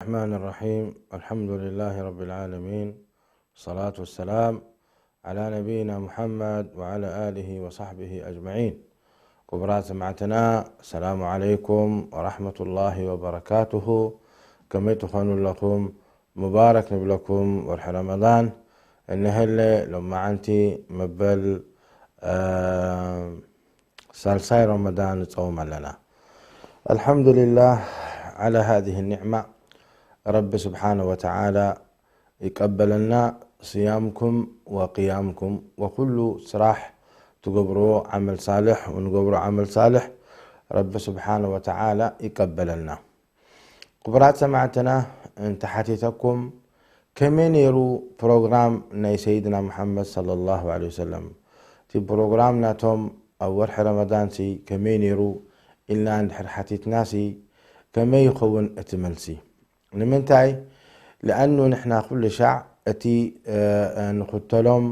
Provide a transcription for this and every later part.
الرحمن الرحيم. الحمد لله رب العالمين. الصلاة والسلام على نبينا محمد وعلى آله وصحبه أجمعين. ክቡራት ሰማዕትና፣ ሰላሙ ዓለይኩም ወራሕመቱላሂ ወበረካቱሁ። ከመይ ትኾኑ ኣለኹም? ሙባረክ ንብለኩም ወርሒ ረመዳን። እንሀለ ሎማዓንቲ መበል፣ እ፣ ሳልሳይ ረመዳን ንጸውም ኣለና። ኣልሓምዱሊላህ ዓላ ሃዚህ ኒዕማ። ረቢ ስብሓነ ወተዓላ ይቀበለና። ስያምኩም ወቅያምኩም ወኩሉ ስራሕ ትገብርዎ ዓመል ሳልሕ፣ እንገብሮ ዓመል ሳልሕ ረቢ ስብሓነ ወተዓላ ይቀበለልና። ክቡራት ሰማዕትና፣ እንተሓቲተኩም ከመይ ነይሩ ፕሮግራም ናይ ሰይድና ሙሓመድ ሰለላሁ ዐለይሂ ወሰለም? እቲ ፕሮግራም ናቶም ኣብ ወርሒ ረመዳንሲ ከመይ ነይሩ ኢልና እንድሕር ሓቲትናሲ፣ ከመይ ይኸውን እቲ መልሲ? ንምንታይ? ለኣኑ ንሕና ኩሉ ሻዕ እቲ፣ እ፣ እ፣ ንኽተሎም፣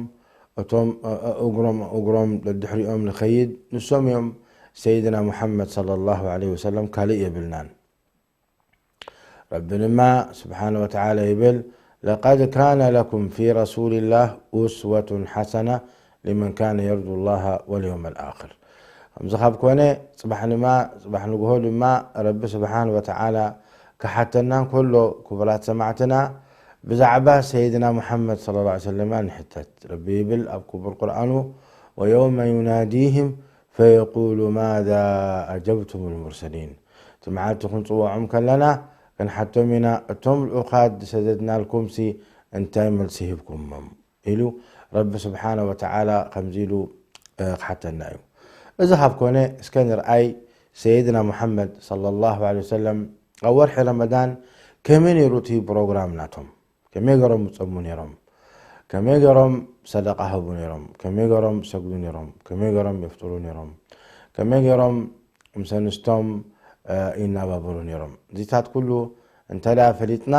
እቶም፣ እ፣ እ፣ እግሮም፣ እግሮም ደድሕሪኦም ንኸይድ፣ ንሶም እዮም ሰይድና ሙሓመድ ሰለላሁ ዐለይሂ ወሰለም፣ ካልእ የብልናን። ረቢ ድማ ስብሓነ ወተዓላ ይብል፣ "ለቀድ ካነ ለኩም ፊ ረሱሊላህ ኡስወቱን ሓሰና ሊመን ካነ የርጁ ላሃ ወልየውመል ኣኽር።" ከምዚ ካብ ኮነ፣ ጽባሕ ድማ፣ ጽባሕ ንግሆ ድማ ረቢ ስብሓነ ወተዓላ ክሓተና እንከሎ፣ ክቡራት ሰማዕትና፣ ብዛዕባ ሰይድና ሙሓመድ ሰለላሁ ዐለይሂ ወሰለማ ንሕተት። ረቢ ይብል ኣብ ክቡር ቁርኣኑ፣ "ወየውመ ዩናዲህም ፈየቁሉ ማዛ ኣጀብቱም ልሙርሰሊን።" እቲ መዓልቲ ክንጽውዖም ከለና ክንሓቶም ኢና፣ "እቶም ልኡኻት ዝሰደድናልኩምሲ እንታይ መልሲ ሂብኩሞም?" ኢሉ ረቢ ስብሓነ ወተዓላ ከምዚ ኢሉ፣ እ፣ ክሓተና እዩ። እዚ ካብ ኮነ፣ እስከ ንርኣይ ሰይድና ሙሓመድ ሰለላሁ ዐለይሂ ወሰለም ኣብ ወርሒ ረመዳን ከመይ ነይሩ እቲ ፕሮግራም ናቶም? ከመይ ገይሮም ይጸሙ ነይሮም? ከመይ ገይሮም ሰደቃ ህቡ ነይሮም? ከመይ ገይሮም ይሰግዱ ነይሮም? ከመይ ገይሮም የፍጥሩ ነይሮም? ከመይ ገይሮም ምስ ኣንስቶም፣ እ፣ ይነባበሩ ነይሮም? እዚታት ኩሉ እንተ ደኣ ፈሊጥና፣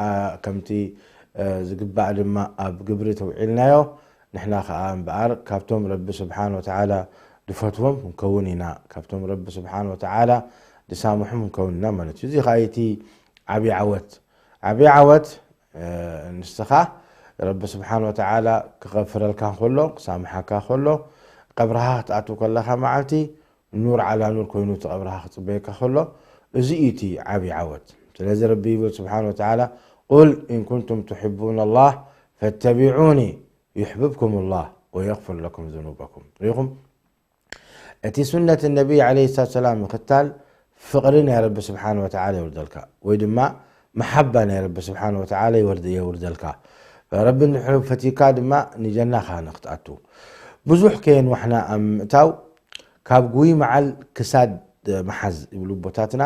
ኣ፣ ከምቲ፣ እ፣ ዝግባእ ድማ ኣብ ግብሪ ተውዒልናዮ፣ ንሕና ኸኣ እምበኣር ካብቶም ረቢ ስብሓነ ወተዓላ ዝፈትዎም ክንከውን ኢና፣ ካብቶም ረቢ ስብሓነ ወተዓላ ዝሳምሖም ክንከውን ኢና ማለት እዩ። እዚ ኸኣ እቲ ዓብዪ ዓወት። ዓብዪ ዓወት፣ እ፣ ንስኻ ረቢ ስብሓነ ወተዓላ ክቐፍረልካ እንከሎ፣ ክሳምሓካ ከሎ፣ ቀብርኻ ክትኣቱ ከለኻ መዓልቲ፣ ኑር ዓላ ኑር ኮይኑ እቲ ቀብርኻ ክጽበየካ ከሎ፣ እዚ እዩ እቲ ዓብዪ ዓወት። ስለዚ ረቢ ይብል ስብሓነ ወተዓላ፣ "ቁል ኢን ኩንቱም ትሕቡነ ላህ ፈተቢዑኒ ዩሕብብኩም ላህ ወየግፍር ለኩም ዝኑበኩም።" ርኢኹም? እቲ ሱነት ነቢ ዓለይሂ ሰላቱ ሰላም ምኽታል ፍቕሪ ናይ ረቢ ስብሓነ ወተዓላ የውርደልካ፣ ወይ ድማ መሓባ ናይ ረቢ ስብሓነ ወተዓላ ይወርድ-፣ የውርደልካ። ረቢ እንድሕር ፈትዩካ ድማ ንጀና ኸኣ ንኽትኣቱ። ብዙሕ ከየንዋሕና ኣብ ምእታው፣ ካብ ጉይ መዓል ክሳድ ምሓዝ ይብሉ ኣቦታትና።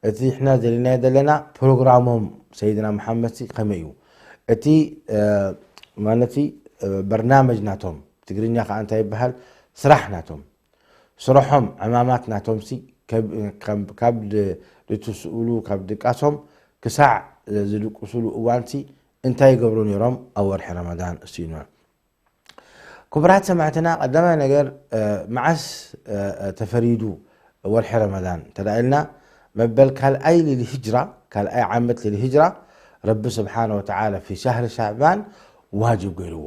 እቲ ንሕና ደሊናዮ ዘለና ፕሮግራሞም ሰይድና መሓመድሲ ከመይ እዩ? እቲ፣ እ፣ ማለትሲ፣ እ፣ በርናመጅ ናቶም፣ ትግርኛ ከኣ እንታይ ይበሃል? ስራሕ ናቶም። ስርሖም፣ ዕማማት ናቶምሲ ከብ-፣ ካብ፣ ካብ ድ-፣ ድትስእሉ፣ ካብ ድቃሶም ክሳዕ ዝድቅሱሉ እዋንሲ እንታይ ይገብሩ ነይሮም ኣብ ወርሒ ረመዳን? እስቲ ንበል። ክቡራት ሰማዕትና፣ ቀዳማይ ነገር፣ እ፣ መዓስ፣ እ፣ እ፣ ተፈሪዱ ወርሒ ረመዳን እንተ ደኣ ኢልና፣ መበል ካልኣይ ልልሂጅራ፣ ካልኣይ ዓመት ልልሂጅራ፣ ረቢ ስብሓነ ወተዓላ ፊ ሻህሪ ሻዕባን ዋጅብ ገይርዎ።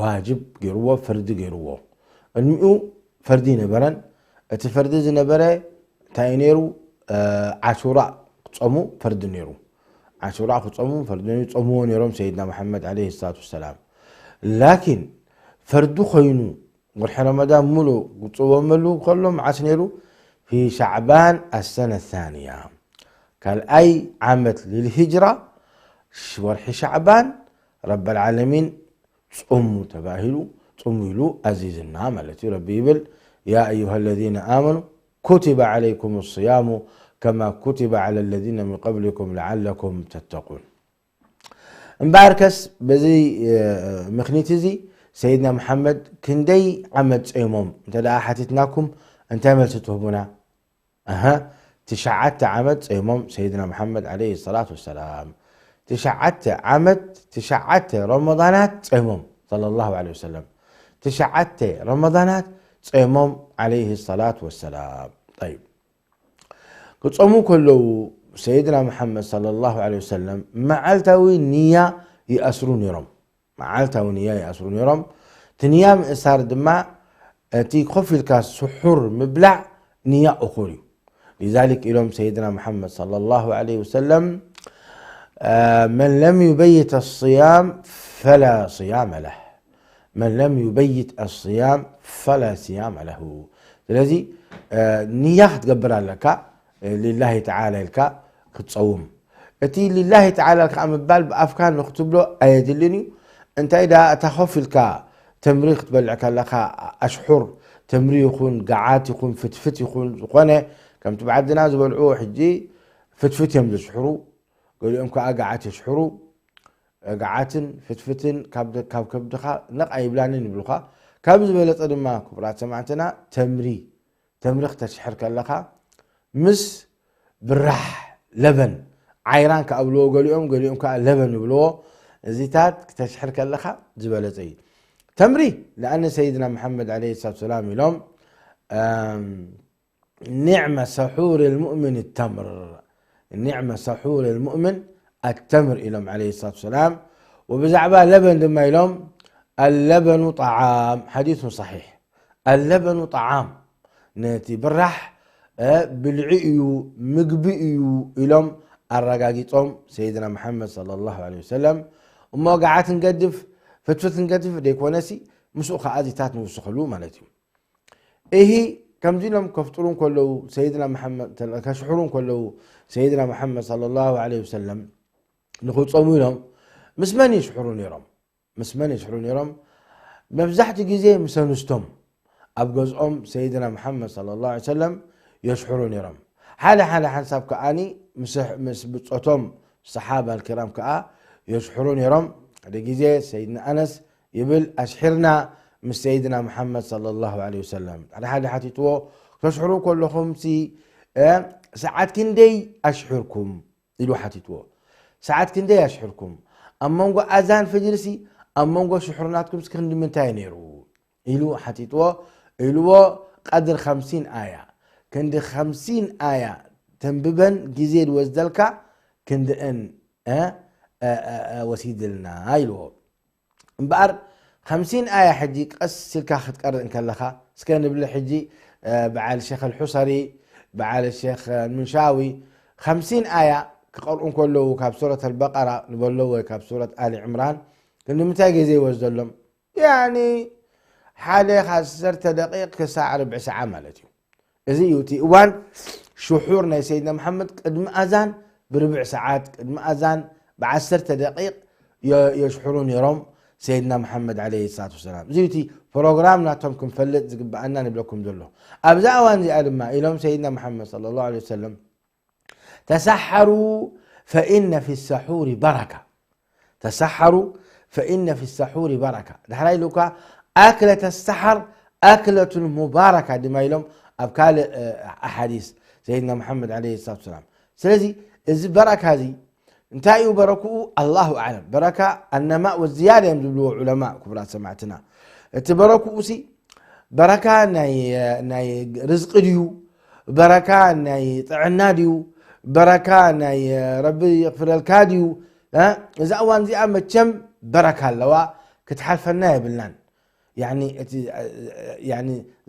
ዋጅብ ገይርዎ፣ ፈርዲ ገይርዎ። ቅድሚኡ ፈርዲ ኣይነበረን። እቲ ፈርዲ ዝነበረ እንታይ እዩ ነይሩ? እ፣ ዓሹራ ክጸሙ ፈርዲ ነይሩ። ዓሹራ ክጸሙ ፈርዲ ነይሩ፣ ጸምዎ ነይሮም ሰይድና መሓመድ ዓለይሂ ሰላቱ ወሰላም። ላኪን ፈርዲ ኮይኑ ወርሒ ረመዳን ሙሉእ ክጽወመሉ ከሎ መዓስ ነይሩ? ፊ ሻዕባን ኣሰነ ሳንያ፣ ካልኣይ ዓመት ልልሂጅራ፣ ሽ-፣ ወርሒ ሻዕባን ረበል ዓለሚን ጹሙ ተባሂሉ፣ ጹሙ ኢሉ ኣዚዝና ማለት እዩ። ረቢ ይብል፣ "ያ ኣዩሃ ለዚነ ኣመኑ ኩቲበ ዓለይኩም ስያሙ ከማ ኩቲበ ዓለ ለዚነ ሚን ቀብሊኩም ለዓለኩም ተተቁን።" እምበኣርከስ በዚ፣ እ፣ ምኽኒት እዚ ሰይድና መሓመድ ክንደይ ዓመት ጸይሞም እንተ ደኣ ሓቲትናኩም እንታይ መልሲ ትህቡና? ኣሃ፣ ትሽዓተ ዓመት ጸይሞም ሰይድና መሓመድ ዓለይሂ ሰላቱ ወሰላም። ትሽዓተ ዓመት፣ ትሽዓተ ረመዳናት ጸይሞም ሰለላሁ ዓለይሂ ወሰለም። ትሽዓተ ረመዳናት ጸይሞም ዓለይሂ ሰላቱ ወሰላም። ጠይብ። ክጸሙ ከለዉ ሰይድና መሓመድ ሰለላሁ ዐለይሂ ወሰለም መዓልታዊ ንያ ይኣስሩ ነይሮም። መዓልታዊ ንያ ይኣስሩ ነይሮም። እቲ ንያ ምእሳር ድማ እቲ ኮፍ ኢልካ ስሑር ምብላዕ ንያ እኹል እዩ። ሊዛሊክ ኢሎም ሰይድና መሓመድ ሰለላሁ ዐለይሂ ወሰለም፣ መን ለም ዩበይት ኣስያም ፈላ ስያመ ለህ፣ መን ለም ዩበይት ኣስያም ፈላ ስያመ ለሁ። ስለዚ ንያ ክትገብር ኣለካ፣ ሊላሂ ተዓላ ኢልካ ክትፀውም። እቲ ሊላሂ ተዓላ ኢልካ ምባል ብኣፍካ ንክትብሎ ኣየድልን እዩ። እንታይ ደኣ እታ ኮፍ ኢልካ ተምሪ ክትበልዕ ከለኻ ኣሽሑር ተምሪ ይኹን ገዓት ይኹን ፍትፍት ይኹን ዝኾነ ከምቲ ብዓድና ዝበልዕዎ ሕጂ ፍትፍት እዮም ዘሽሕሩ፣ ገሊኦም ከዓ ገዓት የሽሕሩ። ገዓትን ፍትፍትን ካብ ከብድኻ ነቕ ኣይብላንን ይብሉኻ። ካብ ዝበለጸ ድማ ክቡራት ሰማዕትና ተምሪ ተምሪ ክተሽሕር ከለኻ ምስ ብራሕ ለበን ዓይራን ክኣብልዎ ገሊኦም ገሊኦም ከዓ ለበን ይብልዎ። እዚታት ክተሽሕር ከለኻ ዝበለጸ እዩ። ተምሪ ለኣነ ሰይድና መሓመድ ዓለይሂ ሰላቱ ሰላም ኢሎም ኒዕመ ሰሑር ልሙእምን ተምር ኒዕመ ሰሑር ልሙእምን ኣተምር ኢሎም ዓለይሂ ሰላቱ ሰላም። ወብዛዕባ ለበን ድማ ኢሎም ኣለበኑ ጣዓም ሓዲሱ ሰሒሕ ኣለበኑ ጣዓም ነቲ ብራሕ ብልዒ እዩ ምግቢ እዩ ኢሎም ኣረጋጊጾም ሰይድና መሓመድ ሰለላሁ ዐለይሂ ወሰለም። እሞ ገዓት ንገድፍ ፍትፍት ንገድፍ ደይኮነሲ ምስኡ ከዓ እዚታት ንውስኸሉ ማለት እዩ። እሂ ከምዚ ኢሎም ከፍጥሩ ከለዉ ሰይድና መሓመድ ከሽሕሩ ከለዉ ሰይድና መሓመድ ሰለላሁ ዐለይሂ ወሰለም ንክፀሙ ኢሎም ምስ መን የሽሕሩ ነይሮም? ምስ መን የሽሕሩ ነይሮም? መብዛሕትኡ ግዜ ምስ ኣንስቶም ኣብ ገዝኦም ሰይድና መሓመድ ሰለላሁ ዐለይሂ ወሰለም የሽሕሩ ነይሮም። ሓደ ሓደ ሓንሳብ ከዓኒ ምስ ብጾቶም ሰሓባ ኣልኪራም ከዓ የሽሕሩ ነይሮም። ሓደ ግዜ ሰይድና ኣነስ ይብል ኣሽሒርና ምስ ሰይድና መሓመድ ሰለላሁ ዐለይሂ ወሰለም። ሓደ ሓደ ሓቲትዎ ክተሽሕሩ ከለኹም ሲ ሰዓት ክንደይ ኣሽሒርኩም ኢሉ ሓቲትዎ። ሰዓት ክንደይ ኣሽሕርኩም ኣብ መንጎ ኣዛን ፍጅርሲ ኣብ መንጎ ሽሕርናትኩም ሲ ክንዲ ምንታይ ነይሩ ኢሉ ሓቲትዎ። ኢልዎ ቀድር ከምሲን ኣያ ክንዲ ከምሲን ኣያ ተንብበን ግዜ ዝወስደልካ ክንድእን ወሲድልና ኢልዎ። እምበኣር ከምሲን ኣያ ሕጂ ቀስ ኢልካ ክትቀርእ እንከለኻ እስከ ንብል ሕጂ በዓል ሸኽ ኣልሑሰሪ በዓል ሸኽ ምንሻዊ ከምሲን ኣያ ክቐርኡ እንከለዉ ካብ ሱረት ኣልበቀራ ንበሎ ወይ ካብ ሱረት ኣሊ ዕምራን ክንዲ ምንታይ ግዜ ይወስደሎም? ያኒ ሓደ ካብ ዓሰርተ ደቂቕ ክሳዕ ርብዒ ሰዓ ማለት እዩ። እዚ እዩ እቲ እዋን ሽሑር ናይ ሰይድና መሓመድ ቅድሚ ኣዛን ብርብዕ ሰዓት ቅድሚ ኣዛን ብዓሰርተ ደቂቕ የሽሕሩ ነይሮም ሰይድና መሓመድ ዓለይሂ ሰላቱ ወሰላም። እዚ እዩ እቲ ፕሮግራም ናቶም ክንፈልጥ ዝግብኣና ንብለኩም ዘሎ። ኣብዛ እዋን እዚኣ ድማ ኢሎም ሰይድና መሓመድ ሰለላሁ ዐለይሂ ወሰለም ተሰሓሩ ፈኢነ ፊ ሰሑሪ በረካ ተሰሓሩ ፈኢነ ፊ ሰሑሪ በረካ ዳሕራይ ኢሉካ ኣክለተ ሰሓር ኣክለቱን ሙባረካ ድማ ኢሎም ኣብ ካልእ ኣሓዲስ ሰይድና መሓመድ ዓለይሂ ሰላቱ ሰላም። ስለዚ እዚ በረካ እዚ እንታይ እዩ በረክኡ ኣላሁ ኣዕለም። በረካ ኣነማእ ወዝያዳ እዮም ዝብልዎ ዑለማ። ክቡራት ሰማዕትና እቲ በረክኡ ሲ በረካ ናይ ርዝቂ ድዩ? በረካ ናይ ጥዕና ድዩ? በረካ ናይ ረቢ ይቕፍለልካ ድዩ? እዛ እዋን እዚኣ መቸም በረካ ኣለዋ ክትሓልፈና የብልናን።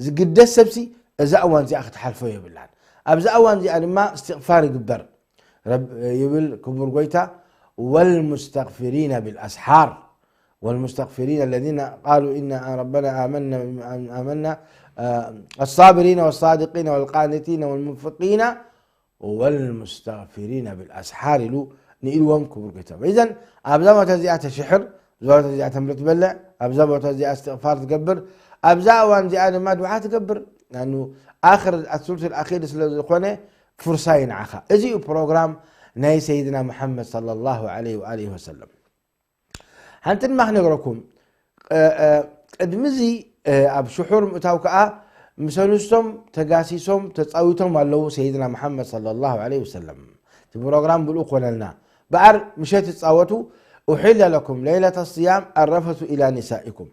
ዝግደስ ሰብሲ እዛ እዋን እዚኣ ክትሓልፎ የብላን። ኣብዛ እዋን እዚኣ ድማ እስትቕፋር ይግበር። ይብል ክቡር ጎይታ ወልሙስተግፊሪነ ብልኣስሓር والمستغفرين الذين قالوا إن ربنا آمنا آمنا الصابرين والصادقين والقانتين والمنفقين والمستغفرين بالأسحار ኢሉ ንኢልዎም ክቡር ጎይታ። إذن ኣብዛ ቦታ እዚኣ ተሽሕር ኣብዛ ቦታ እዚኣ ተምሪ ትበልዕ ኣብዛ ቦታ እዚኣ እስትቕፋር ትገብር ኣብዛ እዋን እዚኣ ድማ ድዓ ትገብር ኣኑ ኣኽር ኣሱሉት ኣኺር ስለ ዝኾነ ፍርሳ እዩ ንዓኻ። እዚ እዩ ፕሮግራም ናይ ሰይድና መሓመድ ሰለላሁ ዐለይሂ ወኣሊሂ ወሰለም። ሓንቲ ድማ ክነግረኩም ቅድሚ እዚ ኣብ ሽሑር ምእታው ከዓ ምስ ኣንስቶም ተጋሲሶም ተፃዊቶም ኣለዉ ሰይድና መሓመድ ሰለላሁ ዐለይሂ ወሰለም። እቲ ፕሮግራም ብልኡ ኮነልና በኣር ምሸት ይፃወቱ أحل لكم ليلة الصيام الرفث إلى نسائكم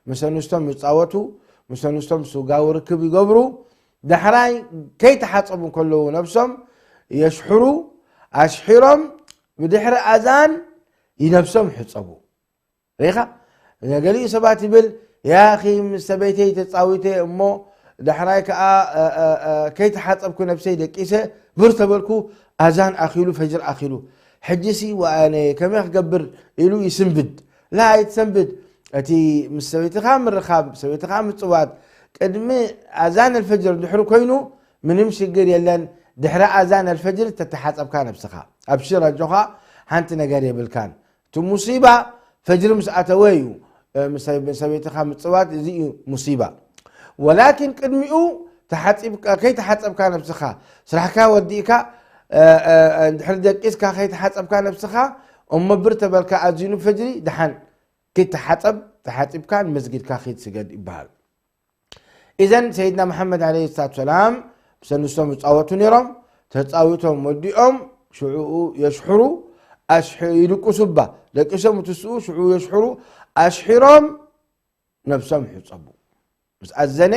ምስ ኣንስቶም ይፃወቱ ምስ ኣንስቶም ስጋዊ ርክብ ይገብሩ ዳሕራይ ከይተሓፀቡ ከለዉ ነብሶም የሽሕሩ ኣሽሒሮም ብድሕሪ ኣዛን ይነብሶም ሕጸቡ። ርኢኻ? ገሊኡ ሰባት ይብል፣ "ያ ኣኺ ምስ ሰበይተይ ተጻዊተ እሞ ዳሕራይ ከኣ፣ እ፣ እ፣ እ፣ ከይተሓጸብኩ ነብሰይ ደቂሰ ብር ተበልኩ፣ ኣዛን ኣኺሉ፣ ፈጅር ኣኺሉ። ሕጂሲ ወኣነ ከመይ ክገብር?" ኢሉ ይስንብድ። ላ፣ ኣይትሰንብድ። እቲ ምስ ሰበይትኻ ምርኻብ፣ ሰበይትኻ ምጽዋት፣ ቅድሚ ኣዛን ኣልፈጅር ድሕሪ ኮይኑ ምንም ሽግር የለን። ድሕሪ ኣዛን ኣልፈጅር ተተሓጸብካ ነብስኻ። ኣብሽር፣ ኣጆኻ፣ ሓንቲ ነገር የብልካን። እቲ ሙሲባ ፈጅሪ ምስ ኣተወ እዩ። እ፣ ምስ፣ ምስ ሰበይትኻ ምጽዋት፣ እዚ እዩ ሙሲባ። ወላኪን ቅድሚኡ ተሓጺብካ፣ ከይተሓጸብካ ነብስኻ፣ ስራሕካ ወዲእካ፣ እ፣ እ፣ እ፣ እንድሕር ደቂስካ ከይተሓጸብካ ነብስኻ፣ እሞ ብር ተበልካ ኣዚኑ ፈጅሪ፣ ደሓን ኪድ ተሓጸብ፣ ተሓጺብካ ንመስጊድካ ኪድ ስገድ ይበሃል። ኢዘን ሰይድና መሓመድ ዓለይሂ ሰላቱ ሰላም ምስ ኣንስቶም ይጻወቱ ነይሮም። ተጻዊቶም ወዲኦም ሽዑኡ የሽሕሩ፣ ኣሽሒ-፣ ይድቅሱ እባ። ደቂሶም ትስኡ ሽዑኡ የሽሕሩ፣ ኣሽሒሮም ነብሶም ይሕጸቡ። ምስ ኣዘነ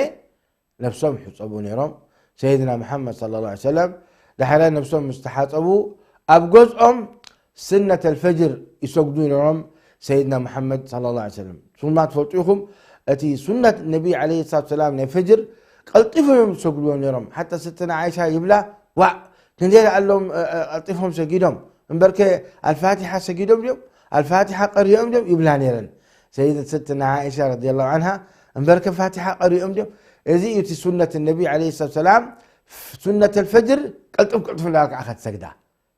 ነብሶም ይሕጸቡ ነይሮም። ሰይድና መሓመድ ሰለላሁ ዐለይሂ ወሰለም ዳሕራይ ነብሶም ምስ ተሓጸቡ ኣብ ገዝኦም ሱነተል ፈጅር ይሰግዱ ነይሮም። ሰይድና መሓመድ ሰለላሁ ዐለይሂ ወሰለም። ሱና ትፈልጡ ኢኹም፣ እቲ ሱነት ነቢ ዓለይሂ ሰላቱ ሰላም ናይ ፈጅር ቀልጢፎም እዮም ዝሰግድዎ ነይሮም። ሓታ ሰይድና ዓይሻ ይብላ፣ "ዋዕ፣ ክንደይ ደኣ ኣሎም፣ እ፣ እ፣ ቀልጢፎም ሰጊዶም? እምበርከ ኣልፋቲሓ ሰጊዶም ድዮም? ኣልፋቲሓ ቀሪኦም ድዮም?" ይብላ ነይረን። ሰይድ-፣ ሰይድና ዓይሻ ረዲየላሁ ዐንሃ፣ "እምበርከ ፋቲሓ ቀሪኦም ድዮም?" እዚ እዩ እቲ ሱነት ነቢ ዓለይሂ ሰላቱ ሰላም፣ ሱነተል ፈጅር ቀልጥፍ ቀልጥፍ እንዳበልካ ኢኻ ትሰግዳ።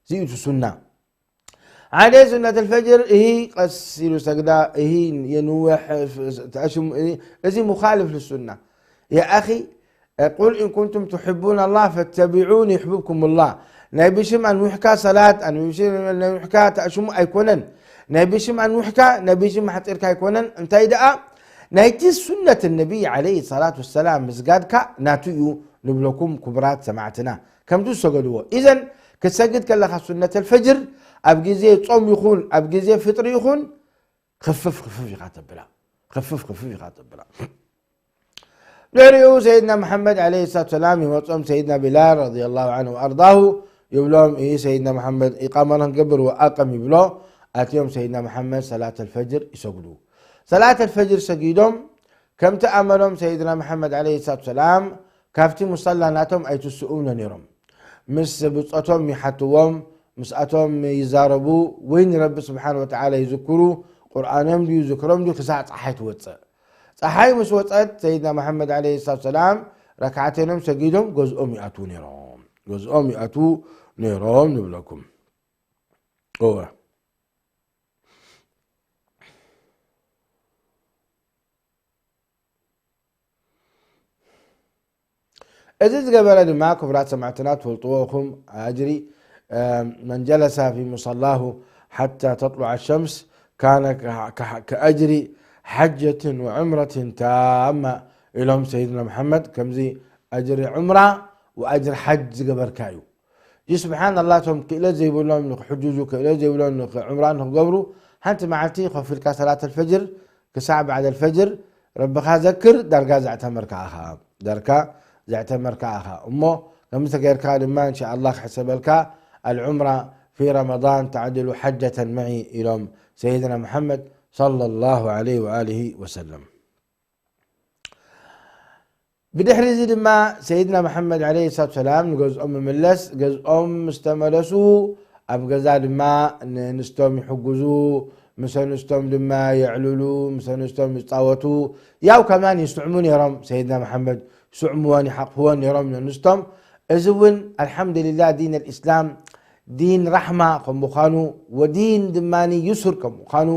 እዚ እዩ እቲ ሱና። ሓደ ሱነተል ፈጅር እሂ ቀስ ኢሉ ሰግዳ፣ እሂ የንውሕ፣ ተኣሽሙ፣ እዚ ሙኻልፍ ልሱና። ያ ኣኺ፣ ቁል ኢን ኩንቱም ትሕቡን ኣላህ ፈተቢዑኒ ይሕብብኩም ላህ። ናይ ብሽም ኣንዊሕካ ሰላት፣ ናይ ብሽም ኣንዊሕካ ተኣሽሙ ኣይኮነን። ናይ ብሽም ኣንዊሕካ፣ ናይ ብሽም ሓፂርካ ኣይኮነን። እንታይ ደኣ፣ ናይቲ ሱነት ነቢ ዓለይሂ ሰላቱ ወሰላም ምስጋድካ ናቱ እዩ ንብለኩም ክቡራት ሰማዕትና። ከምቲ ዝሰገድዎ። ኢዘን ክትሰግድ ከለኻ ሱነተል ፈጅር ኣብ ግዜ ጾም ይኹን ኣብ ግዜ ፍጥሪ ይኹን ክፍፍ ክፍፍ ኢኻ ተብላ። ክፍፍ ክፍፍ ኢኻ ተብላ። ድሕሪኡ ሰይድና መሓመድ ዓለይሂ ሰላቱ ሰላም ይመጾም ሰይድና ቢላል ረዲየላሁ ዐንሁ ወኣርዳሁ ይብሎም፣ "እሂ ሰይድና መሓመድ ኢቃማ ንክንገብር ወኣቀም" ይብሎ። ኣትዮም ሰይድና መሓመድ ሰላተል ፈጅር ይሰግዱ። ሰላተል ፈጅር ሰጊዶም ከምቲ ኣመሎም ሰይድና መሓመድ ዓለይሂ ሰላቱ ሰላም ካብቲ ሙሰላ ናቶም ኣይትስኡን ነይሮም። ምስ ብጾቶም ይሓትዎም፣ ምስኣቶም ይዛረቡ፣ ወይ ንረቢ ስብሓን ወተዓላ ይዝክሩ፣ ቁርኣኖም ድዩ ዝክሮም ድዩ ክሳዕ ፀሓይ ትወፅእ። ፀሓይ ምስ ወፀት ሰይድና መሓመድ ዓለይሂ ሰላቱ ሰላም ረክዓተይኖም ሰጊዶም ገዝኦም ይኣትዉ ነይሮም። ገዝኦም ይኣትዉ ነይሮም ንብለኩም። እወ። እዚ ዝገበረ ድማ ክቡራት ሰማዕትና ትፈልጥዎ ኢኹም ኣጅሪ፣ መን ጀለሰ ፊ ሙሰላሁ ሓታ ተጥሉዐ ሸምስ ካነ ከኣጅሪ ሓጀትን ወዕምረትን ታማ ኢሎም ሰይድና መሓመድ። ከምዚ ኣጅሪ ዑምራ ወኣጅሪ ሓጅ ዝገበርካ እዩ። እዚ ስብሓን ኣላህ እቶም ክእለት ዘይብሎም ንክሕጅጁ ክእለት ዘይብሎም ንክ-፣ ዑምራ ንክገብሩ ሓንቲ መዓልቲ ኮፍ ኢልካ ሰላት ኣልፈጅር ክሳዕ ባዕድ ኣልፈጅር ረብኻ ዘክር፣ ዳርጋ ዘዕተመርካ ኢኻ። ዳርጋ ዘዕተመርካ ኢኻ። እሞ ከምዚ ተገይርካ ድማ እንሻ ኣላህ ክሕሰበልካ፣ ኣልዑምራ ፊ ረመዳን ተዕድሉ ሓጀተን መዒ ኢሎም ሰይድና መሓመድ ሰለላሁ ዐለይሂ ወኣሊሂ ወሰለም። ብድሕሪ እዚ ድማ ሰይድና መሓመድ ዓለይሂ ሰላቱ ሰላም ንገዝኦም ምምለስ፣ ገዝኦም ምስ ተመለሱ ኣብ ገዛ ድማ ንንስቶም ይሕግዙ፣ ምስ ኣንስቶም ድማ የዕልሉ፣ ምስ ኣንስቶም ይጻወቱ። ያው ከማን ይስዕሙ ነይሮም፣ ሰይድና መሓመድ ይስዕምወን ይሓቕፍወን ነይሮም ንንስቶም። እዚ እውን ኣልሓምዱሊላህ ዲን ኣልኢስላም ዲን ራሕማ ከም ምዃኑ፣ ወዲን ድማ ዩሱር ከም ምዃኑ፣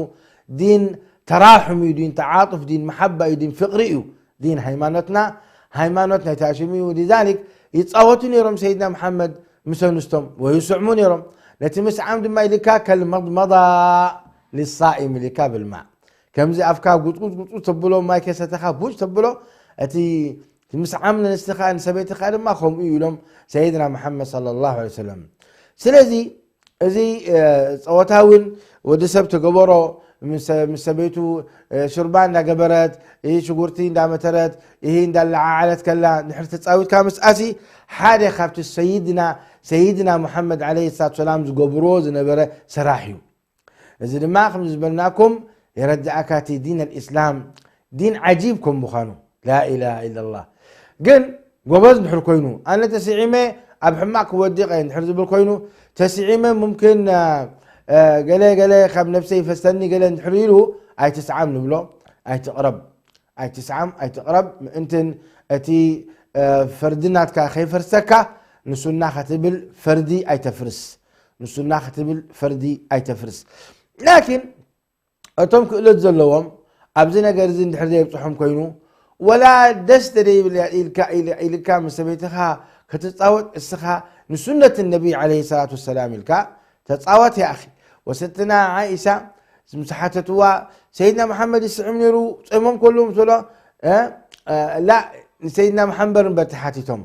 ዲን ተራሑም እዩ፣ ዲን ተዓጡፍ፣ ዲን መሓባ እዩ፣ ዲን ፍቕሪ እዩ። ዲን ሃይማኖትና፣ ሃይማኖት ናይ ታሽም እዩ። ሊዛሊክ ይጻወቱ ነይሮም ሰይድና መሓመድ ምስ ኣንስቶም ወይስዕሙ ነይሮም። ነቲ ምስዓም ድማ ኢልካ ከልመድመዳ ሊሳኢም ኢልካ ብልማዕ። ከምዚ ኣፍካ ጉጥጉጥ ጉጥጉጥ ተብሎ፣ ማይ ከሰተኻ ቡጭ ተብሎ፣ እቲ ምስዓም ንንስትኻ ንሰበይትኻ ድማ ከምኡ እዩ ኢሎም ሰይድና መሓመድ ሰለላሁ ዐለይሂ ወሰለም። ስለዚ እዚ፣ እ፣ ጸወታ እውን ወዲ ሰብ ተገበሮ፣ ምስ ምስ ሰበይቱ ሽርባ እንዳገበረት፣ ይህ ሽጉርቲ እንዳመተረት፣ ይህ እንዳለዓዓለት ከላ እንድሕር ተጻዊትካ ምስኣሲ፣ ሓደ ካብቲ ሰይድና ሰይድና ሙሓመድ ዓለይሂ ሰላቱ ሰላም ዝገብርዎ ዝነበረ ስራሕ እዩ። እዚ ድማ ከምዚ ዝበልናኩም የረድኣካ እቲ ዲን ኣልእስላም ዲን ዓጂብ ከም ምዃኑ። ላኢላሃ ኢላላህ። ግን ጎበዝ እንድሕር ኮይኑ፣ ኣነ ተስዒመ ኣብ ሕማቕ ክወድቕ እየ እንድሕር ዝብል ኮይኑ፣ ተስዒመ ሙምክን ገለ ገለ ካብ ነብሰይ ይፈሰኒ ገለ እንድሕር ኢሉ፣ ኣይትስዓም ንብሎ። ኣይትቕረብ ኣይትስዓም ኣይትቕረብ። ምእንትን እቲ ፈርዲ ናትካ ከይፈርሰካ፣ ንሱና ክትብል ፈርዲ ኣይተፍርስ። ንሱና ክትብል ፈርዲ ኣይተፍርስ። ላኪን እቶም ክእለት ዘለዎም ኣብዚ ነገር እዚ እንድሕር ዘየብፅሖም ኮይኑ፣ ወላ ደስ ተደይብል ኢልካ ኢልካ ምስ ሰበይትኻ ክትፃወት፣ እስኻ ንሱነት ነቢ ዓለይሂ ሰላቱ ወሰላም ኢልካ ተፃወት። ያ ኣኺ፣ ወሰትና ዓኢሻ ምስ ሓተትዋ፣ ሰይድና መሓመድ ይስዕም ነይሩ ጾሞም ከለዉ ምስ በሎ፣ እ፣ እ፣ ላ፣ ንሰይድና መሓመድ እምበር ተሓቲቶም፣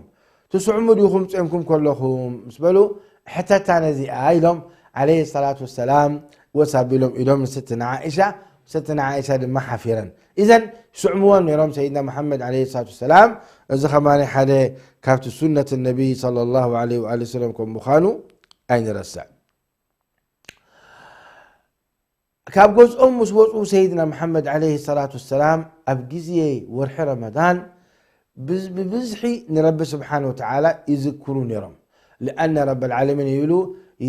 ትስዕሙ ዲኹም ጾምኩም ከለኹም ምስ በሉ፣ ሕተታ ነዚኣ ኢሎም ዓለይሂ ሰላቱ ወሰላም ወስ ኣቢሎም ኢዶም ንሰትና ዓኢሻ፣ ሰትና ዓኢሻ ድማ ሓፊረን። ኢዘን ይስዕምዎም ነይሮም ሰይድና መሓመድ ዓለይሂ ሰላቱ ወሰላም። እዚ ከማኒ ሓደ ካብቲ ሱነት ነቢ ሰለላሁ ዓለይሂ ወኣሊሂ ወሰለም ከም ምዃኑ ኣይንረስዕ። ካብ ገዝኦም ምስ ወፁ ሰይድና መሓመድ ዓለይሂ ሰላቱ ወሰላም ኣብ ግዜ ወርሒ ረመዳን ብዝ-፣ ብብዝሒ ንረቢ ስብሓን ወተዓላ ይዝክሩ ነይሮም። ልኣነ ረብ ልዓለሚን ይብሉ፣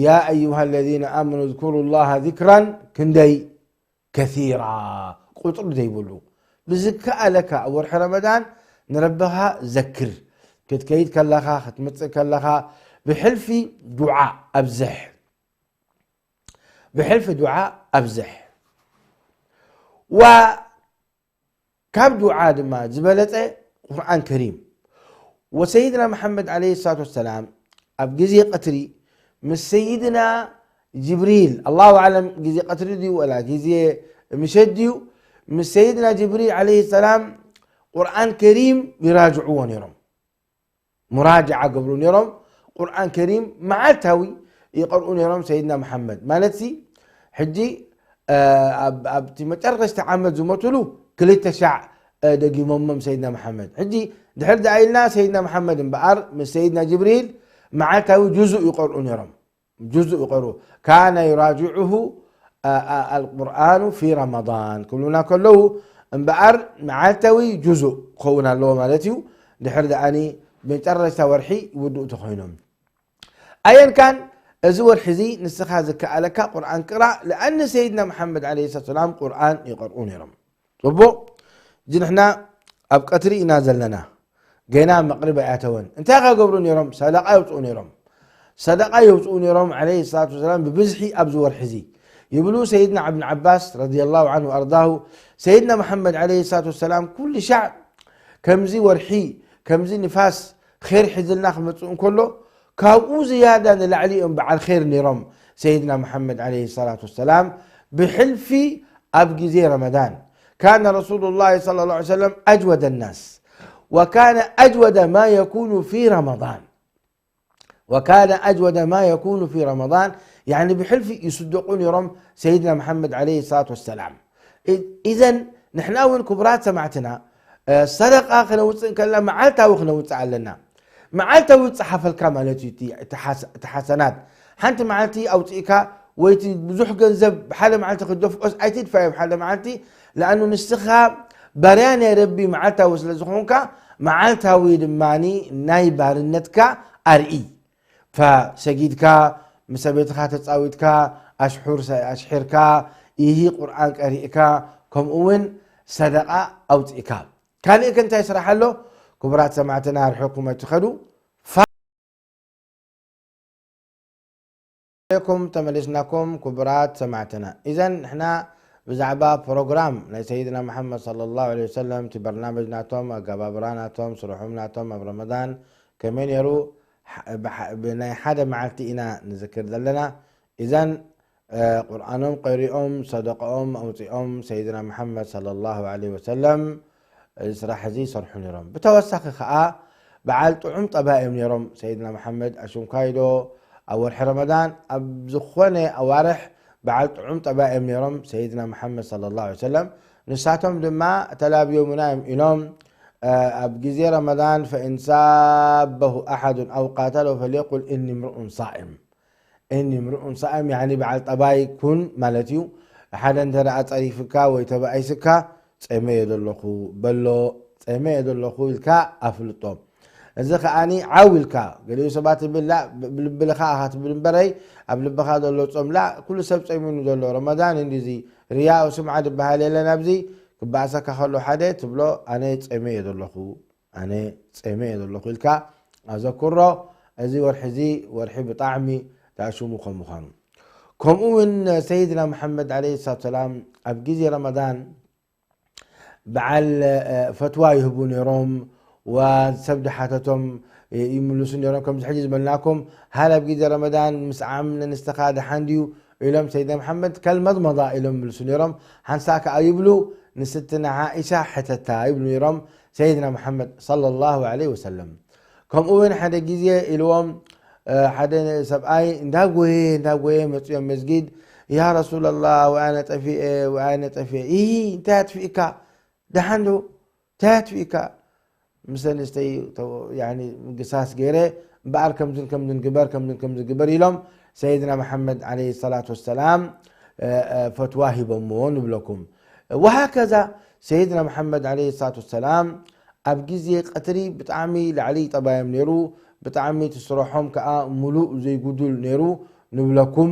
ያ ኣዩሃ ለዚነ ኣመኑ ዝክሩ ላሃ ዚክራን ክንደይ ከሲራ፣ ቁፅሪ ዘይብሉ። ብዝከኣለካ ኣብ ወርሒ ረመዳን ንረብኻ ዘክር። ክትከይድ ከለኻ፣ ክትምፅእ ከለኻ፣ ብሕልፊ ዱዓ ኣብዝሕ። ብሕልፊ ዱዓ ኣብዝሕ። ዋ ካብ ዱዓ ድማ ዝበለጸ ቁርኣን ከሪም። ወሰይድና መሓመድ ዓለይሂ ሰላቱ ወሰላም ኣብ ግዜ ቀትሪ ምስ ሰይድና ጅብሪል፣ ኣላሁ ኣዕለም ግዜ ቀትሪ ድዩ ወላ ግዜ ምሸት ድዩ፣ ምስ ሰይድና ጅብሪል ዓለይሂ ሰላም ቁርኣን ከሪም ይራጅዕዎ ነይሮም። ሙራጅዓ ገብሩ ነይሮም። ቁርኣን ከሪም መዓልታዊ ይቐርኡ ነይሮም ሰይድና መሓመድ። ማለትሲ ሕጂ፣ እ፣ ኣብ፣ ኣብቲ መጨረሽቲ ዓመት ዝሞትሉ ክልተ ሻዕ፣ እ፣ ደጊሞሞም ሰይድና መሓመድ። ሕጂ ድሕር ደኣ ኢልና ሰይድና መሓመድ እምበኣር ምስ ሰይድና ጅብሪል መዓልታዊ ጁዙእ ይቐርኡ ነይሮም። ጁዙእ ይቐርኡ። ካነ ዩራጅዑሁ፣ አ፣ አ፣ ኣልቁርኣኑ ፊ ረመዳን ክብሉና ከለዉ እምበኣር መዓልታዊ ጁዙእ ክኸውን ኣለዎ ማለት እዩ። ድሕር ደኣኒ መጨረሽታ ወርሒ ይውድኡ ተኾይኖም። ኣየን ካን እዚ ወርሒ እዚ ንስኻ ዝከኣለካ ቁርኣን ቅራእ፣ ለኣኒ ሰይድና መሓመድ ዓለይሂ ሰላቱ ወሰላም ቁርኣን ይቐርኡ ነይሮም። ጽቡቕ። እዚ ንሕና ኣብ ቀትሪ ኢና ዘለና። ገና መቕሪብ ኣይኣተወን። እንታይ ከገብሩ ነይሮም? ሰደቓ የውፅኡ ነይሮም። ሰደቓ የውፅኡ ነይሮም፣ ዓለይሂ ሰላቱ ወሰላም፣ ብብዝሒ ኣብዚ ወርሒ እዚ። ይብሉ ሰይድና እብን ዓባስ ረዲየላሁ ዐንሁ ወኣርዳሁ፣ ሰይድና መሓመድ ዓለይሂ ሰላቱ ወሰላም ኩሉ ሻዕ ከምዚ ወርሒ፣ ከምዚ ንፋስ ኼር ሒዝልና ክመጽእ እንከሎ፣ ካብኡ ዝያዳ ንላዕሊ እዮም በዓል ኼር ነይሮም። ሰይድና መሓመድ ዓለይሂ ሰላቱ ወሰላም ብሕልፊ ኣብ ግዜ ረመዳን፣ ካነ ረሱሉላሂ ሰለላሁ ዐለይሂ ወሰለም ኣጅወደ ናስ፣ ወካነ ኣጅወደ ማ የኩኑ ፊ ረመዳን፣ ወካነ ኣጅወደ ማ የኩኑ ፊ ረመዳን፣ ያዕኒ ብሕልፊ ይስደቑ ነይሮም ሰይድና መሓመድ ዓለይሂ ሰላቱ ወሰላም። እ-፣ ኢዘን ንሕና እውን ክቡራት ሰማዕትና፣ እ፣ ሰደቃ ክነውፅእ እንከለና መዓልታዊ ክነውፅእ ኣለና። መዓልታዊ ይፀሓፈልካ ማለት እዩ እቲ፣ እቲ ሓሰ-፣ እቲ ሓሰናት። ሓንቲ መዓልቲ ኣውፅእካ ወይ እቲ ብዙሕ ገንዘብ ብሓደ መዓልቲ ክትደፍኦስ ኣይትድፋዮ ብሓደ መዓልቲ። ለኣኑ ንስኻ ባርያ ናይ ረቢ መዓልታዊ ስለ ዝኾንካ፣ መዓልታዊ ድማ ናይ ባርነትካ ኣርኢ። ፈሰጊድካ፣ ምስ ሰበይትኻ ተጻዊትካ፣ ኣሽሑር ሰ-፣ ኣሽሒርካ፣ ይሂ ቁርኣን ቀሪእካ፣ ከምኡ እውን ሰደቓ ኣውጺእካ። ካልእ ከ እንታይ ስራሕ ኣሎ? ክቡራት ሰማዕትና፣ ርሑቕኩም ኣይትኸዱ። ፋ-፣ ኩም ተመሊስናኩም፣ ክቡራት ሰማዕትና። ኢዘን ንሕና ብዛዕባ ፕሮግራም ናይ ሰይድና መሓመድ ሰለላሁ ዐለይሂ ወሰለም፣ እቲ በርናመጅ ናቶም፣ ኣገባብራ ናቶም፣ ስርሖም ናቶም ኣብ ረመዳን ከመይ ነይሩ፣ ሐ-፣ ብሓ-፣ ብናይ ሓደ መዓልቲ ኢና ንዝክር ዘለና። ኢዘን፣ እ፣ ቁርኣኖም ቀሪኦም፣ ሰደቃኦም ኣውጺኦም፣ ሰይድና መሓመድ ሰለላሁ ዐለይሂ ወሰለም፣ እዚ ስራሕ እዚ ይሰርሑ ነይሮም። ብተወሳኺ ከኣ፣ በዓል ጥዑም ጠባይ እዮም ነይሮም። ሰይድና መሓመድ ኣሽንኳይዶ ኣብ ወርሒ ረመዳን፣ ኣብ ዝኾነ ኣዋርሕ በዓል ጥዑም ጠባይ እዮም ነይሮም ሰይድና መሓመድ ሰለላሁ ዐለይሂ ወሰለም። ንሳቶም ድማ ተላብዮምና እዮም ኢሎም፣ እ፣ ኣብ ግዜ ረመዳን ፈኢን ሳበሁ ኣሓዱን ኣው ቃተለሁ ፈልየቁል እኒ ምርኡን ሳኢም። እኒ ምርኡን ሳኢም ያኒ በዓል ጠባይ ኩን ማለት እዩ። ሓደ እንተ ደኣ ጸሪፍካ ወይ ተባኢስካ ጸመየ ዘለኹ በሎ፣ ጸመየ ዘለኹ ኢልካ ኣፍልጦ። እዚ ከኣኒ ዓው ኢልካ፣ ገሊኡ ሰባት ይብል፣ "ላ፣ ብ-፣ ብልብኻ ኢኻ ትብል እምበረይ፣ ኣብ ልብኻ ዘሎ ጾም፣ ላ፣ ኩሉ ሰብ ጾይሙ እዩ ዘሎ፣ ረመዳን እንዲ እዚ፣ ርያ፣ ስምዓ ዝበሃል የለን ኣብዚ፣ ክበኣሰካ ከሎ ሓደ ትብሎ፣ ኣነ ጾይመ እየ ዘለኹ፣ ኣነ ጾይመ እየ ዘለኹ" ኢልካ ኣዘክሮ። እዚ ወርሒ እዚ ወርሒ ብጣዕሚ ተኣሽሙ ከም ምዃኑ። ከምኡ እውን ሰይድና መሓመድ ዓለይሂ ሰላቱ ሰላም ኣብ ግዜ ረመዳን በዓል፣ እ፣ ፈትዋ ይህቡ ነይሮም፣ ወሰብ ድሓተቶም፣ እ፣ ይምልሱ ነይሮም። ከምዚ ሕጂ ዝበልናኩም፣ "ሃል ኣብ ግዜ ረመዳን ምስዓም ንንስኻ ደሓን ድዩ?" ኢሎም ሰይድና መሓመድ፣ "ከልመድመዳ" ኢሎም ይምልሱ ነይሮም። ሓንሳእ ከኣ ይብሉ፣ "ንስትና ዓኢሻ ሕተታ" ይብሉ ነይሮም ሰይድና መሓመድ ሰለላሁ ዐለይሂ ወሰለም። ከምኡ እውን ሓደ ግዜ ኢልዎም፣ እ፣ ሓደ ሰብኣይ እንዳጎየ፣ እንዳጎየ መፅኦም መስጊድ፣ "ያ ረሱላላህ፣ ወይ ኣነ ጠፊኤ፣ ወይ ኣነ ጠፊኤ።" "ይሂ፣ እንታይ ኣጥፊእካ? ደሓን ዶ? እንታይ ኣጥፊእካ?" "ምስ ኣንስተይ ተ-፣ ያኒ ምግሳስ ገይረ፣ እምበኣር ከምዝን ከምዝን ግበር፣ ከምዝን ከምዝን ግበር" ኢሎም ሰይድና መሓመድ ዓለይሂ ሰላቱ ወሰላም፣ እ፣ እ፣ ፈትዋ ሂቦምዎ ንብለኩም። ወሃከዛ ሰይድና መሓመድ ዓለይሂ ሰላቱ ወሰላም ኣብ ግዜ ቀትሪ ብጣዕሚ ላዕሊ ጠባዮም ነይሩ፣ ብጣዕሚ እቲ ስርሖም ከኣ ሙሉእ ዘይጉዱል ነይሩ ንብለኩም፣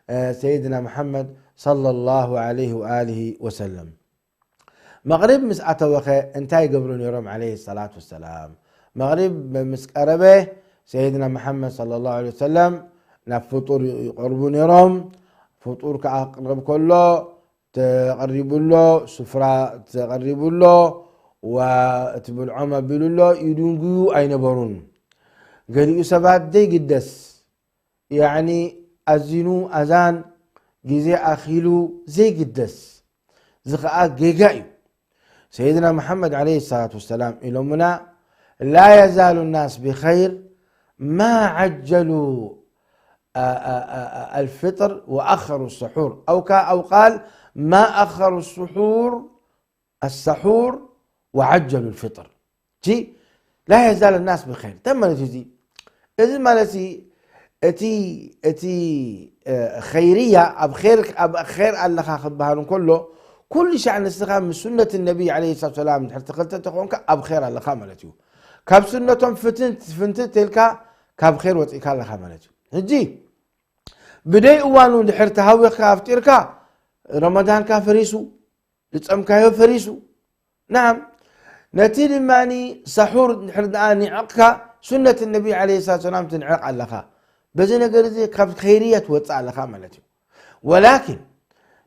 እ፣ ሰይድና መሓመድ ሰለላሁ ዐለይሂ ወኣሊሂ ወሰለም። መቕሪብ ምስ ኣተወኸ እንታይ ይገብሩ ነይሮም? ዓለይሂ ሰላቱ ወሰላም፣ መቕሪብ ምስ ቀረበ ሰይድና መሓመድ ሰለላሁ ዐለይሂ ወሰለም ናብ ፍጡር ይቐርቡ ነይሮም። ፍጡር ከኣ ክቕረብ ከሎ ተቐሪቡ ኣሎ፣ ስፍራ ተቐሪቡ ኣሎ፣ ወ-፣ እቲ ብልዖም ኣቢሉ ኣሎ፣ ይድንጉዩ ኣይነበሩን። ገሊኡ ሰባት ዘይግደስ፣ ያዕኒ ኣዚኑ ኣዛን ግዜ ኣኺሉ ዘይግደስ፣ እዚ ኸኣ ጌጋ እዩ። ሰይድና መሓመድ ዓለይሂ ሰላቱ ወሰላም ኢሎምና፣ "ላ የዛሉ ናስ ብኸይር ማ ዓጀሉ፣ አ፣ አ፣ አ፣ አ፣ ኣልፍጥር ወኣኸሩ ሰሑር፣ ኣው ካ-፣ ኣው ቃል ማ ኣኸሩ ሰሑር፣ ኣሰሑር ወዓጀሉ ልፍጥር። ጂ ላ የዛል ናስ ብኸይር." እንታይ ማለት እዩ እዚ? እዚ ማለት እዚ፣ እቲ፣ እቲ፣ እ፣ ኸይርያ ኣብ ኸይር፣ ኣብ ኸይር ኣለኻ ክበሃል እንከሎ፣ ኩሉ ሻዕ ንስኻ ምስ ሱነት ነቢ ዓለይሂ ሰላቱ ሰላም ድሕር ተኸተልቲ ተኾንካ ኣብ ኸይር ኣለኻ ማለት እዩ። ካብ ሱነቶም ፍትንት፣ ፍንትት ኢልካ ካብ ኸይር ወፂእካ ኣለኻ ማለት እዩ። ሕጂ ብደይ እዋኑ ድሕር ተሃዊኽካ ኣፍጢርካ፣ ረመዳንካ ፈሪሱ፣ ዝጸምካዮ ፈሪሱ። ናዓም፣ ነቲ ድማኒ ሳሑር እንድሕር ደኣ ኒዕቕካ፣ ሱነት ነቢ ዓለይሂ ሰላቱ ሰላም ትንዕቕ ኣለኻ። በዚ ነገር እዚ ካብ ኸይርያ ትወጽእ ኣለኻ ማለት እዩ። ወላኪን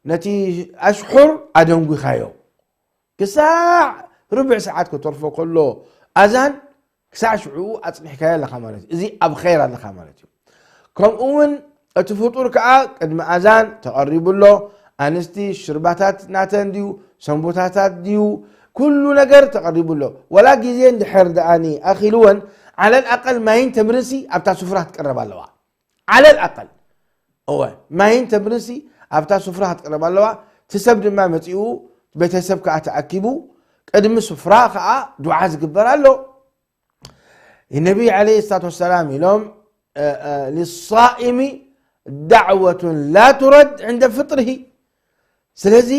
ነቲ ኣሽሑር ኣደንጒኻዮ። ክሳዕ ርብዕ ሰዓት ክተርፎ ከሎ ኣዛን፣ ክሳዕ ሽዑ ኣጽኒሕካዮ ኣለኻ ማለት እዩ። እዚ ኣብ ኸይር ኣለኻ ማለት እዩ። ከምኡ እውን እቲ ፍጡር ከኣ ቅድሚ ኣዛን ተቐሪቡ ኣሎ። ኣንስቲ ሽርባታት ናተን ድዩ፣ ሰንቡታታት ድዩ፣ ኩሉ ነገር ተቐሪቡ ኣሎ። ወላ ግዜ እንድሕር ደኣኒ ኣኺልወን፣ ዓለል ኣቀል ማይን ተምርንሲ ኣብታ ስፍራ ክትቀረብ ኣለዋ። ዓለል ኣቀል። እወ፣ ማይን ተምርንሲ ኣብታ ስፍራ ክትቀረብ ኣለዋ። እቲ ሰብ ድማ መጺኡ፣ ቤተሰብ ከኣ ተኣኪቡ፣ ቅድሚ ስፍራ ከኣ ዱዓ ዝግበር ኣሎ። ነቢ ዓለይሂ ሰላቱ ወሰላም ኢሎም፣ እ፣ እ፣ "ሊሳኢሚ ዳዕወቱን ላ ቱረድ ዕንደ ፍጥርሂ።" ስለዚ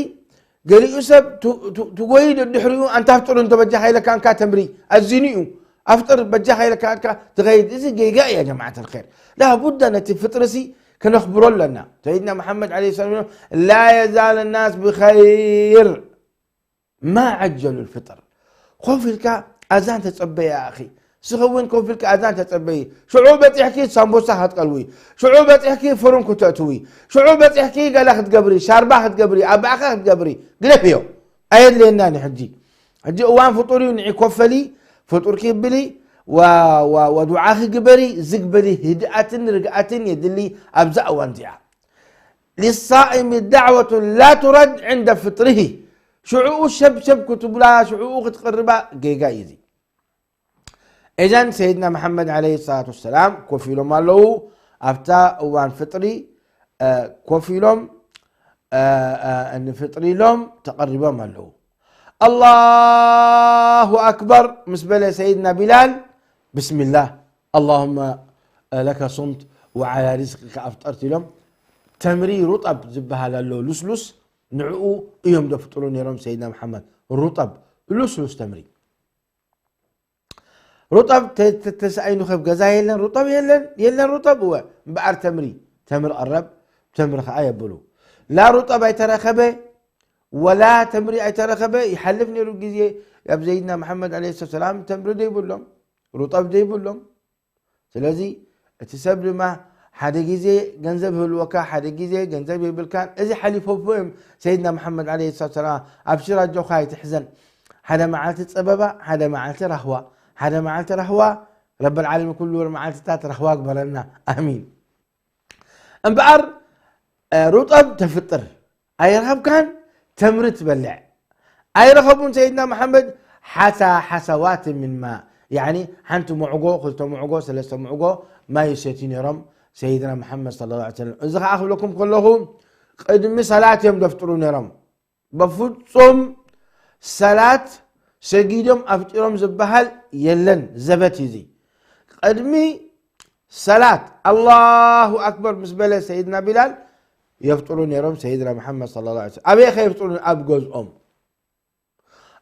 ገሊኡ ሰብ ቱ-፣ ቱ-፣ ትጎይ ድሕሪኡ፣ "ኣንታ ኣፍጥር እንተ በጃኻ" ኢለካ፣ እንካ ተምሪ ኣዚኑ እዩ፣ "ኣፍጥር በጃኻ" ኢለካ፣ እንካ ትኸይድ። እዚ ጌጋ እዩ፣ ያ ጀማዓት ኣልኸይር። ላቡዳ ነቲ ፍጥርሲ ከነኽብሮ ኣለና። ሰይድና መሓመድ ዓለይሂ ሰላም ኢሎም፣ "ላ የዛል ናስ ብኸይር ማ ዓጀሉ ልፍጥር።" ኮፍ ኢልካ ኣዛን ተጸበይ ኣኺ። ንስኺ እውን ኮፍ ኢልኪ ኣዛን ተጸበዪ። ሽዑ በጺሕኪ ሳምቦሳ ክትቀልዊ፣ ሽዑ በጺሕኪ ፍሩን ክተእትዊ፣ ሽዑ በጺሕኪ ገለ ክትገብሪ፣ ሻርባ ክትገብሪ፣ ኣባዕኸ ክትገብሪ፣ ግደፍዮ። ኣየድልየናን እዩ ሕጂ። ሕጂ እዋን ፍጡር እዩ፣ ንዒ ኮፍ በሊ፣ ፍጡርኪ ብሊ፣ ወ-፣ ወ-፣ ወዱዓኺ ግበሪ፣ ዝግ በሊ፣ ህድኣትን ርግኣትን የድሊ ኣብዛ እዋን እዚኣ። ሊሳኢሚ ዳዕወቱን ላ ቱረድ ዕንደ ፍጥርሂ። ሽዑኡ ሸብሸብ ክትብላ፣ ሽዑኡ ክትቅርባ ጌጋ እዩ እዚ። እዘን ሰይድና መሓመድ ዓለይሂ ሰላቱ ወሰላም ኮፍ ኢሎም ኣለዉ። ኣብታ እዋን ፍጥሪ፣ እ፣ ኮፍ ኢሎም አ፣ አ፣ እንፍጥር ኢሎም ተቐሪቦም ኣለዉ። ኣላሁ ኣክበር ምስ በለ ሰይድና ቢላል፣ ብስሚላህ፣ ኣላሁመ ለከ ሱምት ወዓላ ሪዝቅከ ኣፍጠርት ኢሎም፣ ተምሪ ሩጠብ ዝበሃል ኣሎ፣ ልስሉስ፣ ንዕኡ እዮም ደፍጥሩ ነይሮም ሰይድና መሓመድ። ሩጠብ፣ ልስሉስ ተምሪ። ሩጠብ ተ-፣ ተ-፣ ተሳኢኑ ከብ ገዛ የለን፣ ሩጠብ የለን፣ የለን ሩጠብ፣ እወ፣ እምበኣር ተምሪ፣ ተምሪ ቀረብ፣ ተምሪ ኸዓ የብሉ። ላ ሩጠብ ኣይተረኸበ፣ ወላ ተምሪ ኣይተረኸበ፣ ይሓልፍ ነይሩ ግዜ፣ ኣብ ሰይድና መሓመድ ዓለይሂ ሰላም ተምሪ ደይብሎም፣ ሩጠብ ደይብሎም። ስለዚ እቲ ሰብ ድማ ሓደ ግዜ ገንዘብ ይህልወካ፣ ሓደ ግዜ ገንዘብ የብልካን። እዚ ሓሊፎም እዮም ሰይድና መሓመድ ዓለይሂ ሰላቱ ሰላም፣ ኣብሽር ኣጆኻ ኣይትሕዘን። ሓደ መዓልቲ ጸበባ፣ ሓደ መዓልቲ ራህዋ፣ ሓደ መዓልቲ ራህዋ፣ ረበል ዓለሚን ኩሉ መዓልትታት ራህዋ ግበረልና። ኣሚን። እምበኣር፣ እ፣ ሩጠብ ተፍጥር፣ ኣይረኸብካን፣ ተምሪ ትበልዕ። ኣይረኸቡን ሰይድና መሓመድ ሓሳ ሓሳዋት ምን ማእ፣ ያዕኒ ሓንቲ መዕጎ፣ ክልተ መዕጎ፣ ሰለስተ መዕጎ ማይ ይሰትዩ ነይሮም ሰይድና መሓመድ ሰለላሁ ዐለይሂ ወሰለም። እዚ ኸዓ ክብለኩም ከለኹ፣ ቅድሚ ሰላት እዮም ደፍጥሩ ነይሮም። በፍጹም ሰላት ሰጊዶም ኣፍጢሮም ዝበሃል የለን፣ ዘበት እዩ እዚ። ቅድሚ ሰላት ኣላሁ ኣክበር ምስ በለ ሰይድና ቢላል የፍጥሩ ነይሮም ሰይድና መሓመድ ሰለላሁ ዐለይሂ ወሰለም። ኣበይ ከ የፍጥሩ? ኣብ ገዝኦም።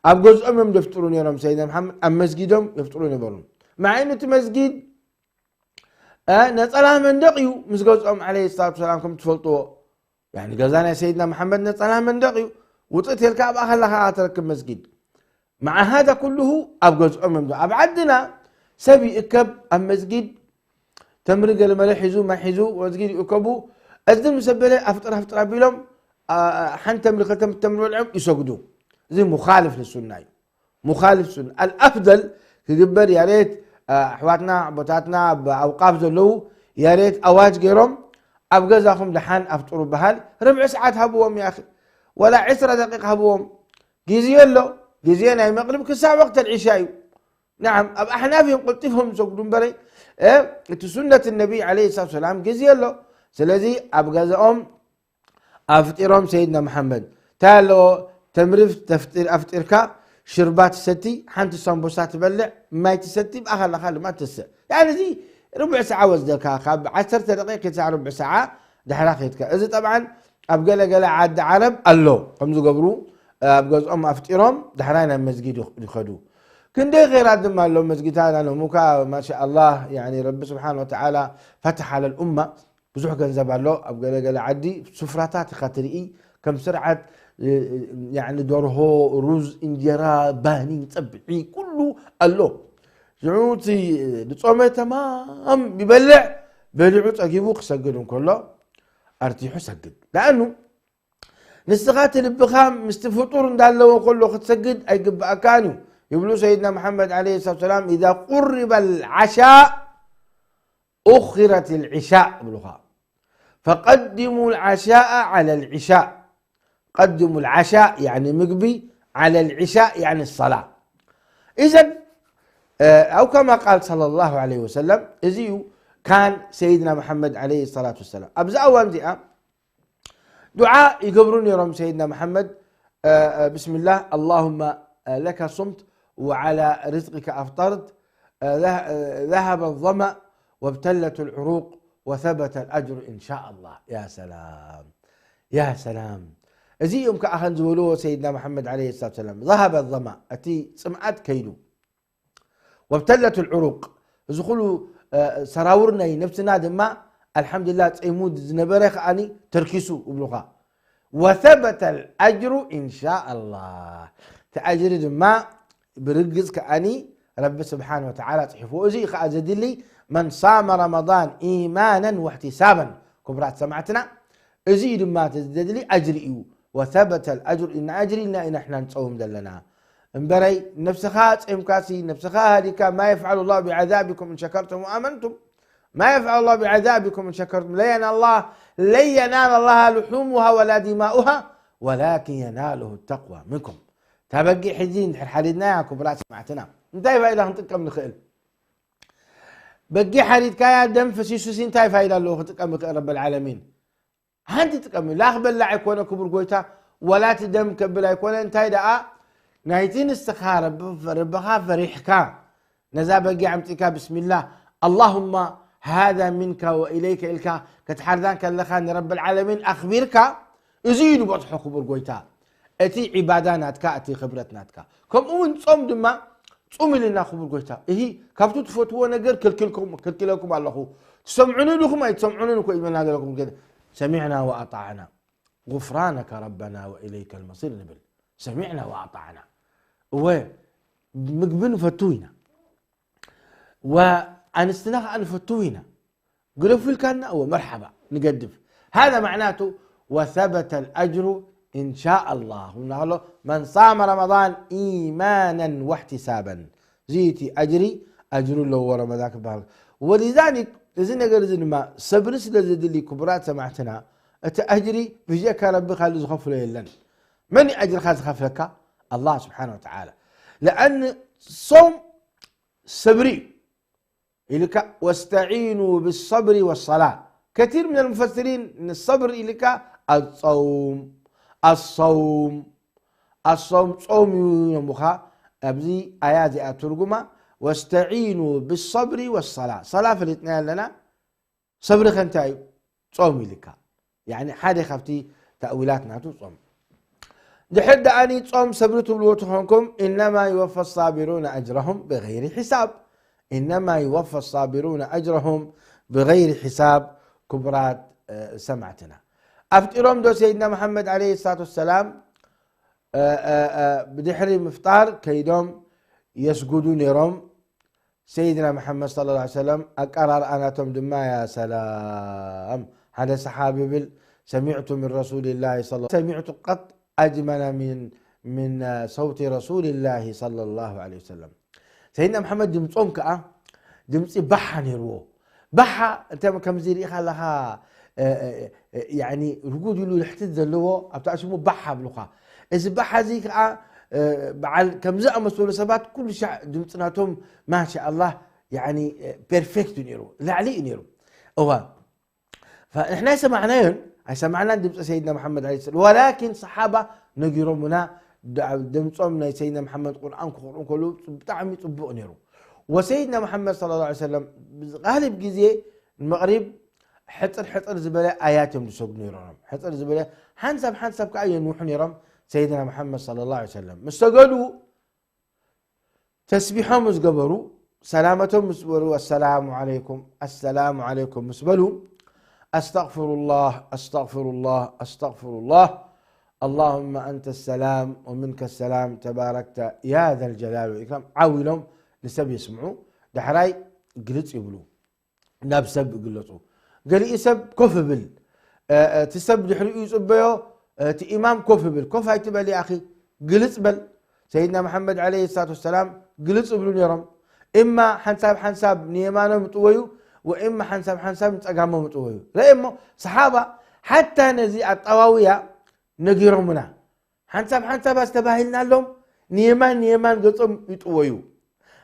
ኣብ ገዝኦም እዮም ዘፍጥሩ ነይሮም ሰይድና መሓመድ፣ ኣብ መስጊዶም የፍጥሩ ነበሩ። መዓ እቲ መስጊድ፣ እ፣ ነጸላ መንደቕ እዩ ምስ ገዝኦም ዓለይሂ ሰላቱ ወሰላም ከም ትፈልጥዎ። ያኒ ገዛ ናይ ሰይድና መሓመድ ነጸላ መንደቕ እዩ። ውጽእ ተልካ ኣብኣ ከለኻ ትረክብ መስጊድ። መዓ ሃዛ ኩልሁ ኣብ ገዝኦም እዮም። ኣብ ዓድና ሰብ ይእከብ ኣብ መስጊድ፣ ተምሪ ገለመለ ሒዙ፣ ማይ ሒዙ፣ መስጊድ ይእከቡ። እዚ ምስ ኣበለ ኣፍጥር ኣፍጥር ኣቢሎም፣ አ፣ ሓንቲ ተምሪ ክልተ ተምሪ በልዖም ይሰግዱ። እዚ ሙኻልፍ ንሱና እዩ። ሙኻልፍ ሱና። ኣልኣፍደል ክግበር ያሬት፣ አ፣ ኣሕዋትና ኣቦታትና ኣብ ኣውቃፍ ዘለዉ ያሬት ኣዋጅ ገይሮም ኣብ ገዛኹም ደሓን ኣፍጥሩ በሃል። ርብዒ ሰዓት ሃብዎም ያኺ። ወላ ዕስራ ደቂቕ ሃብዎም። ግዜ ኣሎ። ግዜ ናይ መቕሪብ ክሳዕ ወቅት ኣልዒሻ እዩ። ነዓም፣ ኣብ ኣሕናፍ እዮም ቀልጢፎም ዝሰግዱ እምበረ፣ እ፣ እቲ ሱነት ነቢ ዓለይሂ ሰላቱ ሰላም ግዜ ኣሎ። ስለዚ ኣብ ገዛኦም ኣፍጢሮም ሰይድና መሓመድ። እንታይ ኣለዎ? ተምሪ ተፍጢር-፣ ኣፍጢርካ ሽርባ ትሰቲ፣ ሓንቲ ሳምቡሳ ትበልዕ፣ ማይ ትሰቲ፣ ብኣኻ ኣለኻ ድማ ትስእ። ያኒ እዚ ርቡዕ ሰዓ ወስደካ፣ ካብ ዓሰርተ ደቂቕ ክሳዕ ርቡዕ ሰዓ ድሕራ ከይድካ። እዚ ጠብዓን ኣብ ገለ ገለ ዓዲ ዓረብ ኣሎ፣ ከም ዝገብሩ፣ ኣብ ገዝኦም ኣፍጢሮም ዳሕራይ ናብ መስጊድ ይኽ-፣ ይኸዱ። ክንደይ ኸይራት ድማ ኣሎ መስጊድታትና፣ ሎሙካ ማሻኣላህ፣ ያኒ ረቢ ስብሓን ወተዓላ ፈትሕ ዓለል ኡማ፣ ብዙሕ ገንዘብ ኣሎ። ኣብ ገለ ገለ ዓዲ ስፍራታት ኢኻ ትርኢ፣ ከም ስርዓት፣ እ፣ ያኒ ደርሆ፣ ሩዝ፣ እንጀራ፣ ባኒ፣ ጸብሒ፣ ኩሉ ኣሎ። ሽዑ እቲ ዝጾመ ተማም ይበልዕ፣ በሊዑ ጸጊቡ ክሰግድ እንከሎ ኣርቲሑ ሰግድ። ደኣኑ ንስኻ እቲ ልብኻ ምስቲ ፍጡር እንዳለዎ ከሎ ክትሰግድ ኣይግብኣካን እዩ። ይብሉ ሰይድና መሓመድ ዓለይሂ ሰላቱ ወሰላም፣ "ኢዛ ቁሪበ ልዓሻእ ኡኽረት ልዒሻእ" ይብሉኻ። "ፈቀድሙ ልዓሻእ ዓለ ልዒሻእ።" ቀድሙ ልዓሻእ ያኒ ምግቢ፣ ዓለ ልዒሻእ ያኒ ሰላ። ኢዘን፣ እ፣ ኣው ከማ ቃል ሰለላሁ ዐለይሂ ወሰለም፣ እዚ እዩ ካን ሰይድና መሓመድ ዓለይሂ ሰላቱ ወሰላም። ኣብዚ እዋን እዚኣ ዱዓ ይገብሩ ነይሮም ሰይድና መሓመድ፣ እ፣ እ፣ ብስምላህ፣ ኣላሁመ ለከ ሱምት ወዓላ ርዝቅከ ኣፍጠርት፣ እ፣ ዘ-፣ እ፣ ዘሀበ ظመእ ወብተለት ልዕሩቅ ወሰበተ ልኣጅሩ ኢንሻ ኣላህ። ያ ሰላም፣ ያ ሰላም። እዚ እዮም ከዓ ከም ዝበልዎ ሰይድና መሓመድ ዓለይሂ ሰላቱ ሰላም፣ ዘሀበ ظመእ፣ እቲ ጽምኣት ከይዱ። ወብተለት ልዕሩቅ፣ እዚ ኩሉ፣ እ፣ ሰራውር ናይ ነብስና ድማ ኣልሓምዱሊላህ ጸይሙ ዝነበረ ከኣኒ ተርኪሱ እብሉኻ። ወሰበተ ልኣጅሩ ኢንሻ ኣላህ፣ እቲ ኣጅሪ ድማ ብርግጽ ከኣኒ ረቢ ስብሓን ወተዓላ ጽሒፍዎ። እዚ እዩ ከኣ ዘድሊ መን ሳመ ረመዳን ኢማናን ወሕቲሳባን። ክቡራት ሰማዕትና፣ እዚ እዩ ድማ እቲ ዘድሊ ኣጅሪ እዩ። ወሰበተ ልኣጅሩ፣ ኢና ኣጅሪ ኢልና ኢና ንሕና ንጸውም ዘለና። እምበረይ ነብስኻ ጸምካሲ፣ ነብስኻ ሃዲካ፣ ማ የፍዓሉ ላሁ ቢዓዛቢኩም እን ሸከርቱም ወኣመንቱም፣ ማ የፍዓሉ ላሁ ቢዓዛቢኩም እን ሸከርቱም፣ ለን የናላ ላህ፣ ለን የናላ ላህ ልሑሙሃ ወላ ዲማኡሃ፣ ወላኪን የናሉሁ ተቅዋ ምንኩም። እታ በጊዕ ሕጂ እንድሕር ሓሪድናያ፣ ክቡራት ሰማዕትና፣ እንታይ ፋይዳ ክንጥቀም ንኽእል? በጊዕ ሓሪድካያ ደም ፈሲሱሲ እንታይ ፋይዳ ኣለዎ ክጥቀም ይኽእል ረበል ዓለሚን? ሓንቲ ጥቀሚ ላኽ በላዕ ኣይኮነ ክቡር ጎይታ፣ ወላ እቲ ደም ከብል ኣይኮነ። እንታይ ደኣ ናይቲ ንስኻ ረቢ- ረብኻ ፈሪሕካ ነዛ በጊዕ ኣምጺካ ብስሚላ ኣላሁማ ሃዛ ሚንካ ወኢለይከ ኢልካ ክትሓርዳን ከለኻ ንረብል ዓለሚን ኣኽቢርካ፣ እዚ እዩ ዝበጽሖ ክቡር ጎይታ። እቲ ዒባዳ ናትካ፣ እቲ ክብረት ናትካ። ከምኡ እውን ጾም ድማ ጹም ኢልና ክቡር ጎይታ። እሂ ካብቲ ትፈትዎ ነገር ክልክልኩም ክልክለኩም ኣለኹ። ትሰምዑኒ ዲኹም ኣይትሰምዑንን እኮ እዩ መናገረኩም። ሰሚዕና ወኣጣዕና ጉፍራነከ ረበና ወኢለይከ ልመሲር ንብል። ሰሚዕና ወኣጣዕና። እወ ምግቢ ንፈቱ ኢና። ወኣንስትና ከኣ ንፈቱ ኢና። ግደፉ ኢልካና እወ መርሓባ ንገድፍ። هذا معناته وثبت الأجر إن شاء الله። ክብልና ከሎ من صام رمضان إيمانا واحتسابا። እዚ እቲ ኣጅሪ ኣጅሩ ኣለዎ ረመዳን ክበሃል። ولذلك እዚ ነገር እዚ ድማ ሰብሪ ስለ ዘድሊ ክቡራት ሰማዕትና እቲ ኣጅሪ ብጀካ ረቢ ካልእ ዝኸፍሎ የለን። መን እዩ ኣጅርኻ ዝኸፍለካ? ኣላህ ስብሓን ወተዓላ። ለኣን ሶም ሰብሪ እዩ። ኢልካ ወስተዒኑ ብሰብሪ ወሰላ። ከቲር ምን ልሙፈስሪን ንሰብር ኢልካ ኣጾም ኣሶም ኣሶም ጾም እዩ ነሙኻ። ኣብዚ ኣያ እዚኣ ትርጉማ ወስተዒኑ ብሰብሪ ወሰላ። ሰላ ፈሊጥናያ ኣለና። ሰብሪ ከ እንታይ እዩ? ጾም ኢልካ። ያኒ ሓደ ካብቲ ተእዊላት ናቱ ጾም። ድሕር ደኣኒ ጾም ሰብሪ ትብልዎ ተኾንኩም፣ إنما يوفى الصابرون أجرهم بغير حساب. إنما يوفى الصابرون أجرهم بغير حساب። ክቡራት፣ እ፣ ሰማዕትና። ኣፍጢሮም ዶ ሰይድና መሓመድ ዓለይሂ ሰላቱ ወሰላም፣ እ፣ እ፣ እ፣ ብድሕሪ ምፍጣር ከይዶም የስጉዱ ነይሮም። ሰይድና መሓመድ ሰለላሁ ዐለይሂ ወሰለም ኣቀራርኣ ናቶም ድማ ያ ሰላም። ሓደ ሰሓቢ ይብል፣ ሰሚዕቱ ምን ረሱሊላሂ ሰለ-፣ ሰሚዕቱ ቀጥ ኣጅመለ ምን፣ ምን ሰውቲ ረሱሊላሂ ሰለላሁ ዐለይሂ ወሰለም። ሰይድና መሓመድ ድምፆም ከዓ ድምፂ ባሓ ነይርዎ። ባሓ እንተ ከምዚ ርኢኻ ኣለኻ፣ እ፣ እ፣ እ፣ ያኒ ርጉድ ኢሉ ልሕትት ዘለዎ ኣብቲ ኣሽሙ ባሓ ኣብሉኻ። እዚ ባሓ እዚ ከዓ፣ እ፣ በዓል ከምዚ ኣመሰሉ ሰባት ኩሉ ሻዕ ድምፂ ናቶም ማሻ ኣላህ፣ ያኒ፣ እ፣ ፐርፌክት እዩ ነይሩ፣ ላዕሊ እዩ ነይሩ። እዋ፣ ፈ-፣ ንሕና ኣይሰማዕናዮን፣ ኣይሰማዕናን ድምፂ ሰይድና መሓመድ ዓለይሂ ሰላም። ወላኪን ሰሓባ ነጊሮምና፣ ድ-፣ ድምፆም ናይ ሰይድና መሓመድ ቁርኣን ክቕርኡ ከለዉ ብጣዕሚ ፅቡቕ ነይሩ። ወሰይድና መሓመድ ሰለላሁ ዐለይሂ ወሰለም፣ ጋልብ ግዜ መቕሪብ ሕፅር ሕፅር ዝበለ ኣያት እዮም ዝሰግዱ ነይሮም። ሕፅር ዝበለ፣ ሓንሳብ ሓንሳብ ከዓ የንውሑ ነይሮም። ሰይድና መሓመድ ሰለላሁ ዐለይሂ ወሰለም ምስ ሰገዱ፣ ተስቢሖም ምስ ገበሩ፣ ሰላመቶም ምስ በሉ፣ ኣሰላሙ ዓለይኩም፣ ኣሰላሙ ዓለይኩም ምስ በሉ፣ ኣስተግፊሩላህ፣ ኣስተግፊሩላህ፣ ኣስተግፊሩላህ፣ ኣላሁመ ኣንተ ሰላም ወሚንከ ሰላም ተባረክተ ያ ዘልጀላል ወልኢክራም ዓው ኢሎም ንሰብ የስምዑ። ዳሕራይ ግልጽ ይብሉ። ናብ ሰብ ይግለጹ። ገሊኡ ሰብ ኮፍ ይብል። እ፣ እቲ ሰብ ድሕሪኡ ይጽበዮ፣ እቲ ኢማም ኮፍ ይብል። ኮፍ ኣይትበል ይኣኺ፣ ግልጽ በል። ሰይድና መሓመድ ዓለይሂ ሰላቱ ወሰላም ግልጽ ይብሉ ነይሮም። እማ ሓንሳብ ሓንሳብ ንየማኖም ይጥወዩ፣ ወእማ ሓንሳብ ሓንሳብ ንጸጋሞም ይጥወዩ። ረእ እሞ፣ ሰሓባ ሓታ ነዚ ኣጠዋውያ ነጊሮምና። ሓንሳብ ሓንሳብ ኣስተባሂልናሎም፣ ንየማን ንየማን ገጾም ይጥወዩ።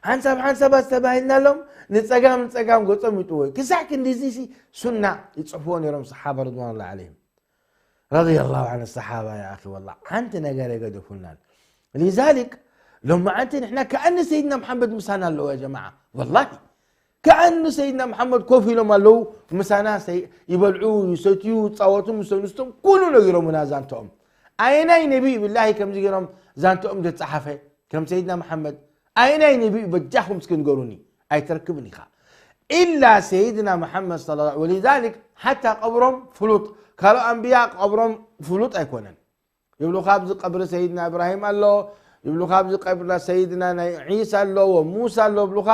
ሓንሳብ ሓንሳብ ኣስተባሂልናሎም፣ ንጸጋም ንጸጋም ገጾም ይጥወዩ። ክሳዕ ክንድዚ ሲ ሱና ይጽሕፍዎ ነይሮም ሰሓባ ርድዋኑላሂ ዓለይሂም። ረዲየላሁ ዐን ሰሓባ ያ ኣኺ ወላሂ ሓንቲ ነገር የገደፉልናን። ሊዛሊክ ሎማዓንቲ ንሕና ከኣኒ ሰይድና መሓመድ ምሳና ኣለዎ ያ ጀማዓ። ወላሂ ከኣኒ ሰይድና መሓመድ ኮፍ ኢሎም ኣለዉ ምሳና ሰይ-፣ ይበልዑ፣ ይሰትዩ፣ ይጻወቱ፣ ምስ ኣንስቶም ኩሉ ነጊሮምና ዛንተኦም። ኣየናይ ነቢ ብላሂ ከምዚ ገይሮም ዛንተኦም ዘጸሓፈ ከም ሰይድና መሓመድ? ኣየናይ ነቢ በጃኹም እስኪ ንገሩኒ? ኣይትረክብን ኢኻ። ኢላ ሰይድና መሓመድ ሰለላሁ፣ ወሊዛሊክ ሓታ ቀብሮም ፍሉጥ፣ ካልኦ ኣንብያ ቀብሮም ፍሉጥ ኣይኮነን። ይብሉኻ ኣብዚ ቀብሪ ሰይድና እብራሂም ኣሎ፣ ይብሉኻ ኣብዚ ቀብሪ ሰይድና ናይ ዒሳ ኣሎ፣ ወሙሳ ኣሎ ይብሉኻ።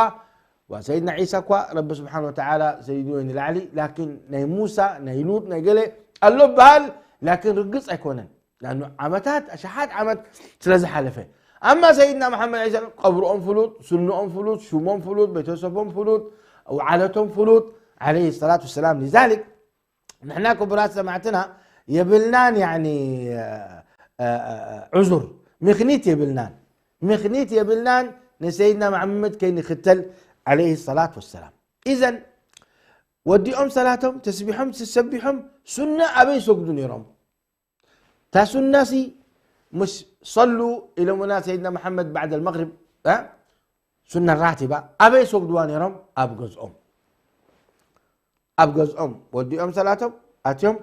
ዋ ሰይድና ዒሳ እኳ ረቢ ስብሓን ወተዓላ ሰይድዎ ንላዕሊ፣ ላኪን ናይ ሙሳ፣ ናይ ሉጥ፣ ናይ ገለ ኣሎ በሃል፣ ላኪን ርግጽ ኣይኮነን። ላኑ ዓመታት፣ ኣሽሓት ዓመት ስለ ዝሓለፈ። ኣማ ሰይድና መሓመድ ዓለይሂ ሰላም ቀብርኦም ፍሉጥ፣ ስንኦም ፍሉጥ፣ ሽሞም ፍሉጥ፣ ቤተሰቦም ፍሉጥ፣ ውዓለቶም ፍሉጥ፣ ዓለይሂ ሰላቱ ወሰላም። ሊዛሊክ ንሕና ክቡራት ሰማዕትና የብልናን፣ ያኒ፣ እ፣ እ፣ እ፣ ዑዙር፣ ምኽኒት የብልናን። ምኽኒት የብልናን ንሰይድና መሓመድ ከይንኽተል፣ ዓለይሂ ሰላት ወሰላም። ኢዘን ወዲኦም ሰላቶም፣ ተስቢሖም፣ ተሰቢሖም፣ ሱና ኣበይ ይሰግዱ ነይሮም? እታ ሱናሲ፣ مش صلوا ኢሎምና ሰይድና መሓመድ بعد المغرب، እ? ሱና ራቲባ ኣበይ ይሰግዱዋ ነይሮም? ኣብ ገዝኦም። ኣብ ገዝኦም ወዲኦም ሰላቶም ኣትዮም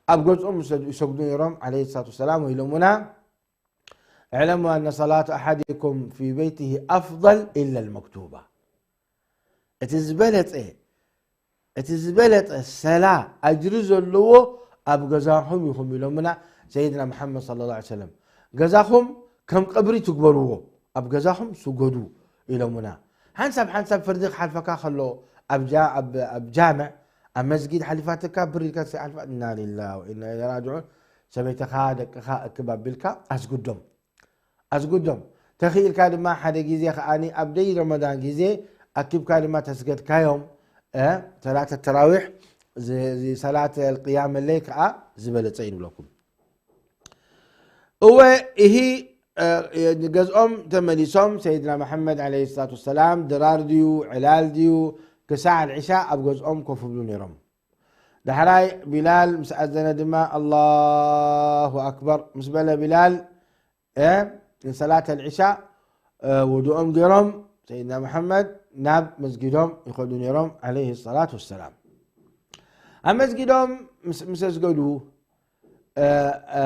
ኣብ ገዝኦም ይሰግዱ ነይሮም عليه الصلاة والسلام። ኢሎምና اعلموا أن صلاة أحدكم في بيته أفضل إلا المكتوبة. እቲ ዝበለጸ እቲ ዝበለጸ ሰላ ኣጅሪ ዘለዎ ኣብ ገዛኹም ኢኹም ኢሎምና ሰይድና መሓመድ صلى الله عليه وسلم። ገዛኹም ከም ቀብሪ ትግበርዎ፣ ኣብ ገዛኹም ስገዱ ኢሎምና። ሓንሳብ ሓንሳብ ፍርዲ ክሓልፈካ ከሎ ኣብ ጃ-፣ ኣብ፣ ኣብ ጃምዕ፣ ኣብ መስጊድ ሓሊፋትካ ብር ኢልካ ተሓልፋ፣ ኢና ሊላሂ ወኢና ኢለይሂ ራጅዑን። ሰበይትኻ ደቅኻ እክብ ኣቢልካ ኣስግዶም። ኣስግዶም። ተኽኢልካ ድማ ሓደ ግዜ ከኣኒ ኣብ ደይ ረመዳን ግዜ ኣኪብካ ድማ ተስገድካዮም፣ እ፣ ሰላት ተራዊሕ፣ እዚ፣ እዚ ሰላት ቅያም ለይል ከኣ ዝበለጸ እዩ ንብለኩም። እወ፣ እሂ፣ እ፣ ንገዝኦም ተመሊሶም ሰይድና መሓመድ عليه الصلاة والسلام ድራር ድዩ፣ ዕላል ድዩ፣ ክሳዕ ዕሻ ኣብ ገዝኦም ኮፍ ይብሉ ነይሮም። ዳሕራይ ቢላል ምስ ኣዘነ ድማ ኣላሁ ኣክበር ምስ በለ ቢላል፣ እ፣ ንሰላት ኣልዕሻ፣ እ፣ ውዱኦም ገይሮም ሰይድና መሓመድ ናብ መስጊዶም ይኸዱ ነይሮም عليه الصلاة والسلام። ኣብ መስጊዶም ምስ፣ ምስ ኣስገዱ፣ እ፣ እ፣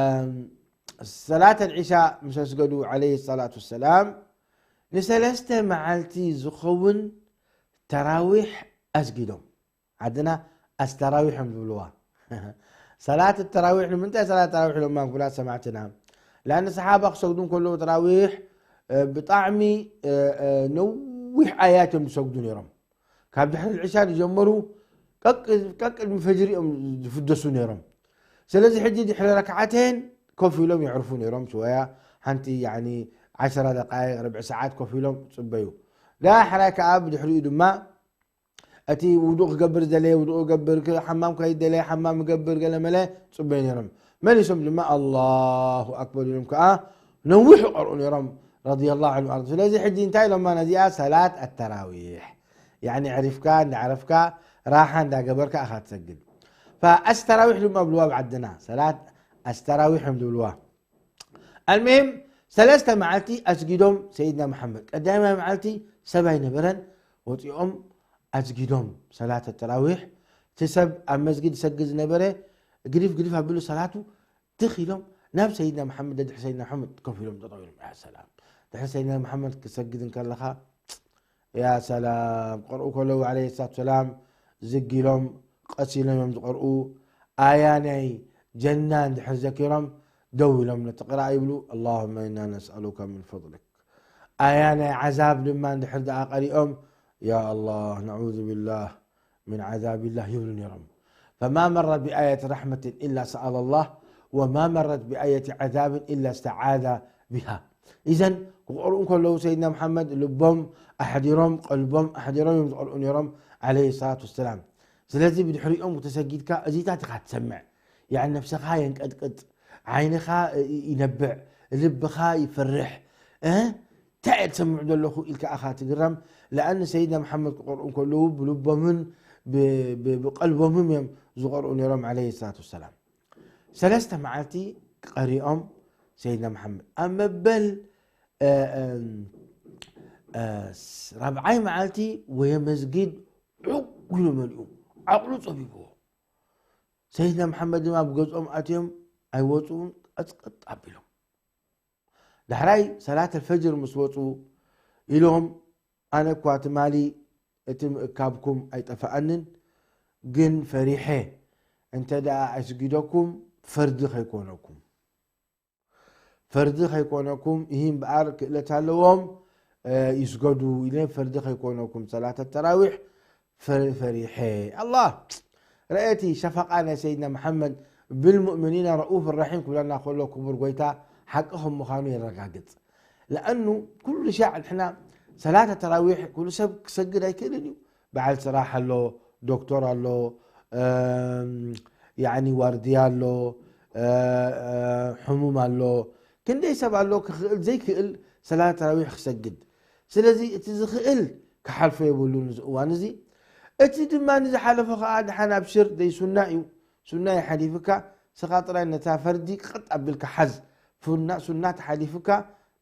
ሰላት ኣልዕሻ ምስ ኣስገዱ عليه الصلاة والسلام ንሰለስተ መዓልቲ ዝኸውን ተራዊሕ ኣስጊዶም። ዓድና ኣስተራዊሕ እዮም ዝብልዋ። ሰላት ተራዊሕ ንምንታይ ሰላት ተራዊሕ ኢሎማ ክቡራት ሰማዕትና? ለኣን ሰሓባ ክሰግዱ እንከለዉ ተራዊሕ፣ እ፣ ብጣዕሚ፣ እ፣ እ፣ ነዊሕ ኣያት እዮም ዝሰግዱ ነይሮም። ካብ ድሕሪ ዕሻ ዝጀመሩ ቀቅ-፣ ቀቅድሚ ፈጅሪ እዮም ዝፍደሱ ነይሮም። ስለዚ ሕጂ ድሕሪ ረክዓተን ኮፍ ኢሎም የዕርፉ ነይሮም። ሽወያ ሓንቲ ያኒ ዓሸራ ደቃይቅ፣ ርብዒ ሰዓት ኮፍ ኢሎም ጽበዩ። ዳሕራይ ከኣ ብድሕሪኡ ድማ እቲ ውዱእ ክገብር ዝደለየ ውዱእ ክገብር፣ ክ-፣ ሓማም ክኸይድ ዝደለየ ሓማም ክገብር፣ ገለ መለ ጽበዩ ነይሮም። መሊሶም ድማ ኣላሁ ኣክበር ኢሎም ከኣ ነዊሕ ይቐርኡ ነይሮም ረዲየላሁ ዐንሁ ወኣርዳ። ስለዚ ሕጂ እንታይ ኢሎማ ነዚኣ? ሰላት ኣተራዊሕ። ያኒ ዕሪፍካ፣ እንዳዕረፍካ፣ ራሓ እንዳገበርካ ኢኻ ትሰግድ። ፈኣስተራዊሕ ድማ ብልዋ ኣብ ዓድና፣ ሰላት ኣስተራዊሕ እዮም ዝብልዋ። ኣልሙሂም፣ ሰለስተ መዓልቲ ኣስጊዶም ሰይድና መሓመድ። ቀዳማይ መዓልቲ ሰብ ኣይነበረን፣ ወፂኦም ኣስጊዶም ሰላት ተራዊሕ። እቲ ሰብ ኣብ መስጊድ ዝሰግድ ዝነበረ ግድፍ ግድፍ ኣቢሉ ሰላቱ ትኽ ኢሎም ናብ ሰይድና መሓመድ፣ ደድሕሪ ሰይድና መሓመድ ኮፍ ኢሎም ጠጠው ኢሎም። ያ ሰላም። ድሕሪ ሰይድና መሓመድ ክሰግድ እንከለኻ፣ ያ ሰላም። ክቐርኡ ከለዉ ዓለይሂ ሰላቱ ሰላም ዝግ ኢሎም ቀስ ኢሎም እዮም ዝቐርኡ። ኣያ ናይ ጀና እንድሕር ዘኪሮም ደው ኢሎም ነቲ ቅራእ ይብሉ፣ اللهم إنا نسألك من فضلك። ኣያ ናይ ዓዛብ ድማ እንድሕር ደኣ ቀሪኦም፣ يا الله نعوذ بالله من عذاب الله ይብሉ ነይሮም። فما مرت بآية رحمة إلا سأل الله، وما مرت بآية عذاب إلا استعاذ بها። إذن ክቐርኡ እንከለዉ ሰይድና መሓመድ ልቦም ኣሕዲሮም፣ ቀልቦም ኣሕዲሮም እዮም ዝቐርኡ ነይሮም፣ ዓለይሂ ሰላቱ ወሰላም። ስለዚ ብድሕሪኦም ተሰጊድካ እዚታት ኢኻ ትሰምዕ። ያዕኒ ነብስኻ የንቀጥቅጥ፣ ዓይንኻ ይ-፣ ይነብዕ፣ ልብኻ ይፈርሕ። እ? እንታይ እየ ዝሰምዕ ዘለኹ ኢልካ ኢኻ ትግረም። ለኣን ሰይድና መሓመድ ክቐርኡ እንከለዉ ብልቦምን ብ-፣ ብ-፣ ብቐልቦምን እዮም ዝቐርኡ ነይሮም፣ ዓለይሂ ሰላቱ ወሰላም። ሰለስተ መዓልቲ ቀሪኦም ሰይድና መሓመድ። ኣብ መበል፣ እ፣ እ፣ እ፣ ስ-፣ ራብዓይ መዓልቲ ወየ መስጊድ ዑቕ ኢሉ መሊኡ፣ ዓቕሉ ጸቢብዎ። ሰይድና መሓመድ ድማ ኣብ ገዝኦም ኣትዮም ኣይወጹን፣ ቀጥቀጥ ኣቢሎም። ዳሕራይ ሰላት ኣልፈጅር ምስ ወጹ ኢሎም፣ ኣነ እኳ ትማሊ እቲ ምእካብኩም ኣይጠፍኣንን፣ ግን ፈሪሐ፣ እንተ ደኣ ኣስጊደኩም ፈርዲ ከይኮነኩም፣ ፈርዲ ከይኮነኩም፣ ይህ እምበኣር ክእለት ኣለዎም፣ እ፣ ይስገዱ ኢለ፣ ፈርዲ ከይኮነኩም ሰላት ተራዊሕ ፈ-፣ ፈሪሐ። ኣላህ፣ ረአቲ ሸፈቃ ናይ ሰይድና መሓመድ፣ ብልሙእሚኒና ረኡፍ ራሒም ክብለና ከሎ ክቡር ጎይታ ሓቂ ከም ምዃኑ የረጋግጽ። ለኣኑ ኩሉ ሻዕ ንሕና ሰላት ተራዊሕ ኩሉ ሰብ ክሰግድ ኣይክእልን እዩ። በዓል ስራሕ ኣሎ፣ ዶክተር ኣሎ፣ እም፣ ያዕኒ ዋርድያ ኣሎ፣ እ፣ እ፣ ሕሙም ኣሎ። ክንደይ ሰብ ኣሎ ክኽእል ዘይክእል ሰላት ተራዊሕ ክሰግድ። ስለዚ እቲ ዝኽእል ክሓልፎ የብሉን እዚ እዋን እዚ። እቲ ድማ ንዝሓለፎ ከኣ ደሓን ኣብሽር፣ ደይ ሱና እዩ። ሱና ይሓሊፍካ፣ ስኻ ጥራይ ነታ ፈርዲ ቀጥ ኣቢልካ ሓዝ። ፉና-፣ ሱና ተሓሊፍካ፣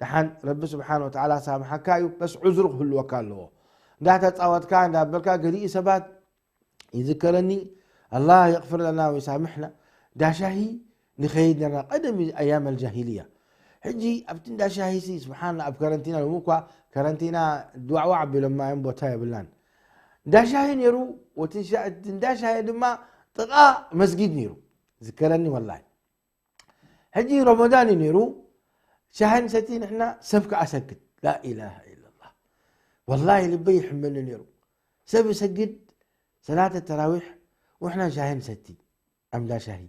ደሓን ረቢ ስብሓን ወተዓላ ሳምሓካ እዩ፣ በስ ዑዝሩ ክህልወካ ኣለዎ። እንዳተጻወትካ፣ እንዳበልካ፣ ገሊኡ ሰባት ይዝከረኒ፣ ኣላህ የቕፍር ለና ወይሳምሕና፣ ዳሻሂ ንኸይድ ነርና፣ ቀደም ኣያም ኣልጃሂልያ። ሕጂ ኣብቲ እንዳሻሂ ሲ፣ ስብሓን፣ ኣብ ከረንቲና፣ ሎሚ እኳ ከረንቲና ድዋዕዋዕ ኣቢሎማ እዮም፣ ቦታ የብልናን። እንዳሻሂ ነይሩ፣ ወቲ ሻ-፣ እቲ እንዳሻሂ ድማ ጥቓ መስጊድ ነይሩ። ዝከረኒ ወላሂ። ሕጂ ረመዳን እዩ ነይሩ፣ ሻሂ ንሰቲ ንሕና፣ ሰብ ከኣ ሰግድ። ላኢላሃ ኢለላህ። ወላሂ ልበይ ይሕመኒ ነይሩ። ሰብ ይሰግድ ሰላተ ተራዊሕ፣ ወሕና ሻሂ ንሰቲ። ኣምዳ ሻሂ።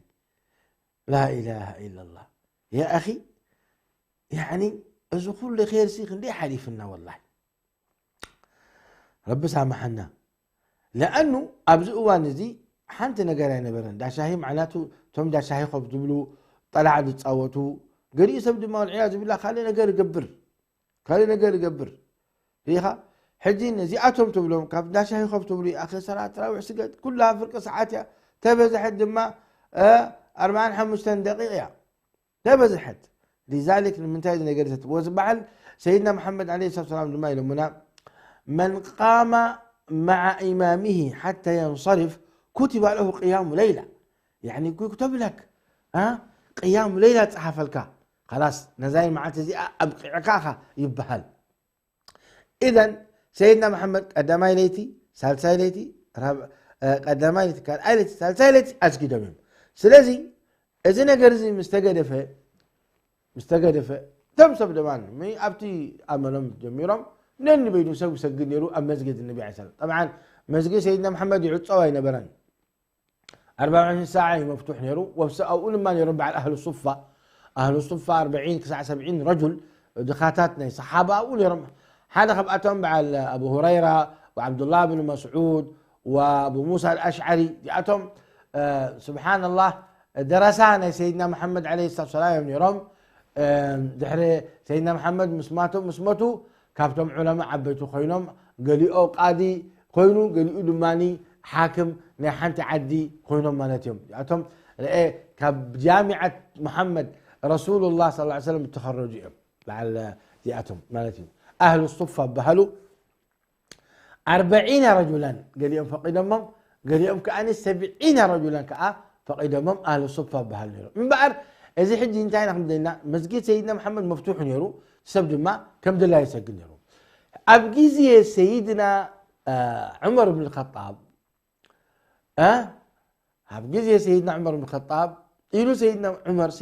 ላኢላሃ ኢለላህ። ያ ኣኺ፣ ያዕኒ፣ እዚ ኩሉ ኸይርሲ ክንደይ ሓሊፍና ወላሂ። ረቢ ሳምሓና። ለኣኑ ኣብዚ እዋን እዚ ሓንቲ ነገር ኣይነበረን። ዳሻሂ መዓላቱ እቶም ዳሻሂ ኮፍ ዝብሉ፣ ጠላዕ ዝጻወቱ፣ ገሊኡ ሰብ ድማ ወልዕያዙ ቢላህ ካልእ ነገር ይገብር። ካልእ ነገር ይገብር። ርኢኻ? ሕጂ ነዚኣቶም ትብሎም፣ ካብ ዳሻሂ ኮፍ ትብሉ፣ ኣኺ ሰላት ተራዊሕ ስገድ፣ ኩላ ፍርቂ ሰዓት እያ። ተበዝሐት ድማ፣ እ፣ ኣርብዓን ሓሙሽተን ደቂቕ እያ። ተበዝሐት። ሊዛሊክ ንምንታይ እዚ ነገር ዘትብዎ ዝበሃል፣ ሰይድና መሓመድ ዓለይሂ ሰላቱ ወሰላም ድማ ኢሎምና፣ "መን ቃመ መዓ ኢማሚሂ ሓታ የንሰሪፍ ኩቲበ ለሁ ቅያሙ ለይላ." ያዕኒ፣ ኩተብ ለክ፣ አ? ቅያሙ ለይላ ጸሓፈልካ። ኸላስ፣ ነዛይ መዓልቲ እዚኣ ኣብቂዕካ ኢኻ ይበሃል። ኢዘን ሰይድና መሓመድ ቀዳማይ ለይቲ፣ ሳልሳይ ለይቲ፣ ራብ-፣ እ፣ ቀዳማይ ለይቲ፣ ካልኣይ ለይቲ፣ ሳልሳይ ለይቲ ኣስጊዶም እዮም። ስለዚ እዚ ነገር እዚ ምስ ተገደፈ፣ ምስ ተገደፈ፣ እቶም ሰብ ደማን ሚ-፣ ኣብቲ ኣመሎም ጀሚሮም፣ ነንበይኑ ሰብ ይሰግድ ነይሩ ኣብ መስጊድ ነቢ ዓለይሂ ሰላም። ጠብዓን መስጊድ ሰይድና መሓመድ ይዕጸው ኣይነበረን። ኣርባዓ ወዒሽን ሰዓ እዩ መፍቱሕ ነይሩ። ወብሰ ኣብኡ ድማ ነይሮም በዓል ኣህሉ ሱፋ። ኣህሉ ሱፋ ኣርብዒን ክሳዕ ሰብዒን ረጁል ድኻታት ናይ ሰሓባ ኣብኡ ነይሮም። ሓደ ካብኣቶም በዓል ኣቡ ሁረይራ ወዓብዱላህ ብን መስዑድ ወኣቡ ሙሳ ኣልኣሽዓሪ፣ እዚኣቶም፣ እ፣ ስብሓንላህ፣ ደረሳ ናይ ሰይድና መሓመድ ዓለይሂ ሰላቱ ወሰላም እዮም ነይሮም። እ፣ ድሕሪ ሰይድና መሓመድ ምስ ማቱ፣ ምስ መቱ፣ ካብቶም ዑለማ ዓበይቲ ኮይኖም፣ ገሊኦ ቃዲ ኮይኑ፣ ገሊኡ ድማ ሓክም ናይ ሓንቲ ዓዲ ኮይኖም ማለት እዮም። እዚኣቶም፣ ርአ፣ ካብ ጃሚዓት መሓመድ ረሱሉላህ ሰለላሁ ዐለይሂ ወሰለም እተኸረጁ እዮም። በዓል እዚኣቶም ማለት እዩ። ኣህሉ ሱፋ በሃሉ። ኣርበዒነ ረጁላን ገሊኦም ፈቒዶሞም፣ ገሊኦም ከኣ ሰብዒነ ረጁላን ከኣ ፈቒዶሞም ኣህሉ ሱፋ በሃሉ ነይሮም። እምበኣር፣ እዚ ሕጂ እንታይ ኢና ክንብል ዘለና? መስጊድ ሰይድና መሓመድ መፍቱሕ ነይሩ፣ ሰብ ድማ ከም ድላዩ ይሰግድ ነይሩ። ኣብ ግዜ ሰይድና፣ እ፣ ዑመር ብን ኸጣብ፣ እ፣ ኣብ ግዜ ሰይድና ዑመር ብን ኸጣብ ኢሉ ሰይድና ዑመር ሲ፣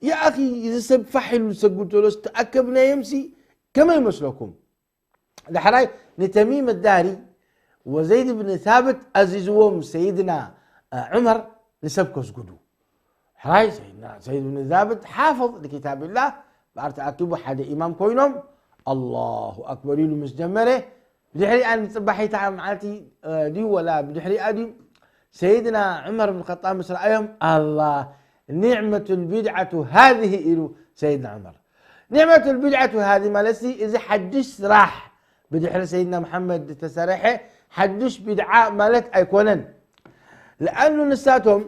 "ያ ኣኺ፣ እዚ ሰብ ፋሕ ኢሉ ዝሰግድ ተሎ ዝተኣከብናዮም ሲ፣ ከመይ ይመስለኩም?" ዳሕራይ ንተሚም ዳሪ ወዘይድ ብን ሳብት ኣዚዝዎም ሰይድና ዑመር ንሰብ ከስግዱ። ሕራይ ሰይድና ዘይድ ብን ሳብት ሓፍዝ ንኪታብላህ ብኣር ተኣኪቡ ሓደ ኢማም ኮይኖም ኣላሁ ኣክበር ኢሉ ምስ ጀመረ፣ ብድሕሪኣ ንጽባሒታ መዓልቲ ድዩ ወላ ብድሕሪኣ ድዩ ሰይድና ዑመር ብን ኸጣብ ምስ ረኣዮም፣ ኣላ ኒዕመቱል ቢድዓቱ ሃዚህ ኢሉ ሰይድና ዑመር። ኒዕመቱል ቢድዓቱ ሃዚ ማለትሲ፣ እዚ ሓድሽ ስራሕ ብድሕሪ ሰይድና መሓመድ ዝተሰርሐ ሓድሽ ቢድዓ ማለት ኣይኮነን። ለኣኑ ንሳቶም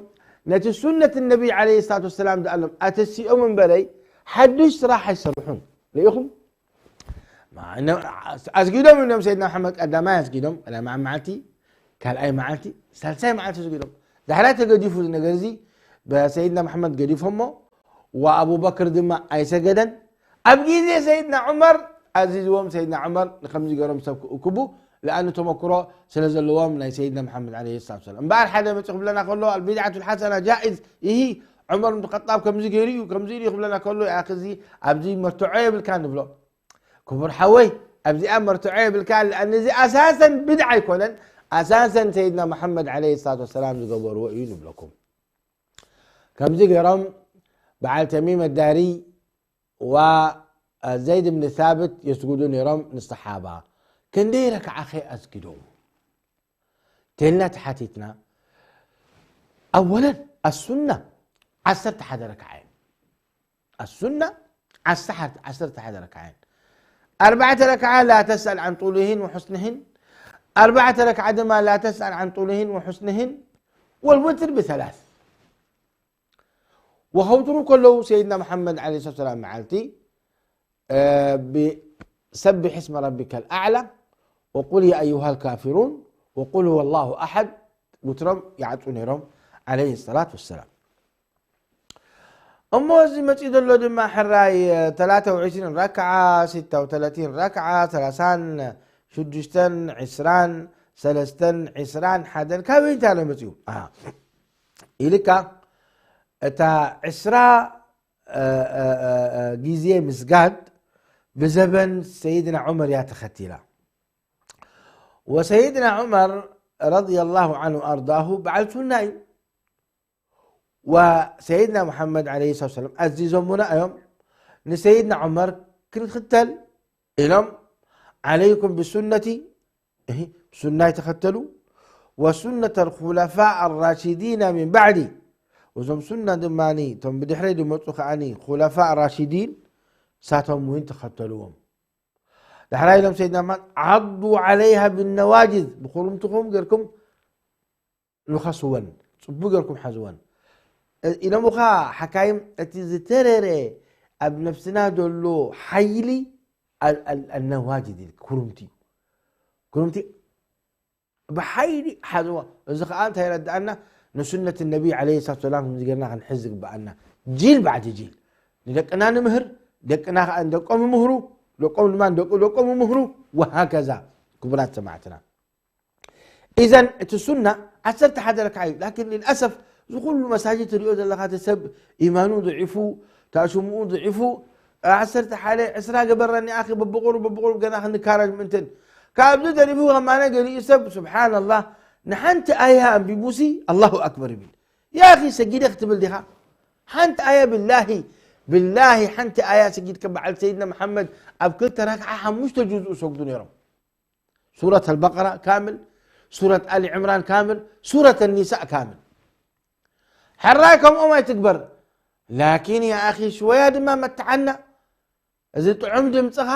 ነቲ ሱነት ነቢ ዓለይሂ ሰላቱ ወሰላም ዝኣሎም ኣተሲኦም እምበረይ ሓድሽ ስራሕ ኣይሰርሑን። ርኢኹም? ማ-፣ እነ-፣ ኣስጊዶም እዮም ሰይድና መሓመድ ቀዳማይ ኣስጊዶም፣ ቀዳማይ መዓልቲ፣ ካልኣይ መዓልቲ፣ ሳልሳይ መዓልቲ ኣስጊዶም። ዳሕራይ ተገዲፉ እዚ ነገር እዚ ብሰይድና መሓመድ ገዲፎሞ፣ ወኣቡበክር ድማ ኣይሰገደን። ኣብ ግዜ ሰይድና ዑመር ኣዚዝዎም፣ ሰይድና ዑመር ንከምዚ ገይሮም ሰብ ክእክቡ፣ ለኣኑ ተመክሮ ስለ ዘለዎም ናይ ሰይድና መሓመድ ዓለይሂ ሰላቱ ወሰላም። እምበኣር ሓደ መፂኡ ክብለና ከሎ፣ ኣልቢድዓቱል ሓሰና ጃኢዝ፣ ይሂ ዑመር ብን ኸጣብ ከምዚ ገይሩ እዩ፣ ከምዚ ኢሉ እዩ ክብለና ከሎ፣ ያ ኣኺ፣ እዚ ኣብዚ መርትዖ የብልካ ንብሎ። ክቡር ሓወይ፣ ኣብዚኣ መርትዖ የብልካ፣ ለኣን እዚ ኣሳሰን ብድዓ ኣይኮነን፣ ኣሳሰን ሰይድና መሓመድ ዓለይሂ ሰላቱ ወሰላም ዝገበርዎ እዩ ንብለኩም። ከምዚ ገይሮም በዓል ተሚም ኣዳሪ ወዘይድ ብን ሳብት የስግዱ ነይሮም ንሰሓባ። ክንደይ ረክዓኸ ኣስጊዶም? ተልና ተሓቲትና፣ ኣወለን ኣሱና ዓሰርተ ሓደ ረክዓ እየን። ኣሱና ዓሰርተ ሓደ ረክዓ እየን። ኣርባዕተ ረክዓ ላ ተስኣል ዓን ጡልህን ወሑስንህን፣ ኣርባዕተ ረክዓ ድማ ላ ተስኣል ዓን ጡልህን ወሑስንህን፣ ወልውትር ብሰላስ። ወኸውትሩ ከለዉ ሰይድና መሓመድ ዓለይሂ ሰላም መዓልቲ፣ እ፣ ብሰብሕ እስመ ረቢከል ኣዕላ ወቁል ያ ኣዩሃል ካፊሩን ወቁል ሁወላሁ ኣሐድ ውትሮም ይዓጹ ነይሮም ዓለይሂ ሰላት ወሰላም። እሞ እዚ መጺኡ ዘሎ ድማ ሕራይ፣ እ፣ ተላተ ወዕስሪን ረክዓ፣ ሲታ ወተላቲን ረክዓ፣ ሰላሳን ሽዱሽተን፣ ዕስራን ሰለስተን፣ ዕስራን ሓደን፣ ካበይ እንታይ ኣሎ መጺኡ? ኣሃ። ኢልካ እታ ዕስራ፣ እ፣ እ፣ እ፣ እ፣ ግዜ ምስጋድ ብዘበን ሰይድና ዑመር እያ ተኸቲላ። ወሰይድና ዑመር ረዲየላሁ ዐንሁ ኣርዳሁ በዓል ሱና እዩ። ወሰይድና ሙሓመድ ዓለይሂ ሰላቱ ወሰላም ኣዚዞሙና እዮም ንሰይድና ዑመር ክንክተል ኢሎም፣ ዓለይኩም ብሱነቲ፣ እሂ፣ ሱናይ ተኸተሉ፣ ወሱነተ ልኹለፋእ ኣራሺዲና ሚን ባዕዲ፣ እዞም ሱና ድማ እቶም ብድሕረይ ዝመፁ ከዓኒ ኹለፋእ ራሺዲን ሳቶም እውን ተኸተልዎም። ዳሕራይ ኢሎም ሰይድና ሙሓመድ ዓዱ ዓለይሃ ብነዋጅዝ፣ ብኹርምትኹም ጌርኩም ንኸስወን፣ ጽቡቕ ጌርኩም ሓዝወን። እ፣ ኢሎምኻ ሓካይም፣ እቲ ዝተረረ ኣብ ነፍስና ዘሎ ሓይሊ ኣል-፣ ኣል-፣ ኣልነዋጅድ ኢል፣ ኩርምቲ። ኩርምቲ ብሓይሊ ሓዝዋ። እዚ ኸኣ እንታይ የረድኣና? ንሱነት ነቢ ዓለይሂ ሰላቱ ወሰላም ከምዚ ጌርና ክንሕዝ ዝግብኣና። ጂል ባዕዲ ጂል። ንደቅና ንምህር፣ ደቅና ኸኣ ንደቆም ይምህሩ፣ ደቆም ድማ ንደቂ ደቆም ይምህሩ፣ ወሃከዛ። ክቡራት ሰማዕትና። ኢዘን እቲ ሱና ዓሰርተ ሓደ ረክዓ እዩ። ላኪን ልልኣሰፍ እዚ ኩሉ መሳጅድ ትሪኦ ዘለኻ እቲ ሰብ ኢማኑ ድዒፉ፣ ታሽሙኡ ድዒፉ፣ ዓሰርተ ሓደ፣ ዕስራ ገበረኒ ኣኺ፣ በብቑሩብ፣ በብቑሩብ ገና ክንካረጅ ምእንትን። ካብዚ ተሪፉ ከማነ ገሊኡ ሰብ፣ ሱብሓነላህ፣ ንሓንቲ ኣያ ኣንቢቡሲ ኣላሁ ኣክበር ይብል። ያኺ ሰጊደ ክትብል ዲኻ? ሓንቲ ኣያ ብላሂ፣ ብላሂ ሓንቲ ኣያ ሰጊድካ በዓል ሰይድና መሓመድ ኣብ ክልተ ረክዓ ሓሙሽተ ጁዝኡ ሰግዱ ነይሮም። ሱረት ኣልበቀራ ካምል፣ ሱረት ኣሊ ዕምራን ካምል፣ ሱረት ኣኒሳእ ካምል። ሕራይ ከምኦም ኣይትግበር። ላኪን ያ ኣኺ ሽወያ ድማ መትዓና። እዚ ጥዑም ድምፅኻ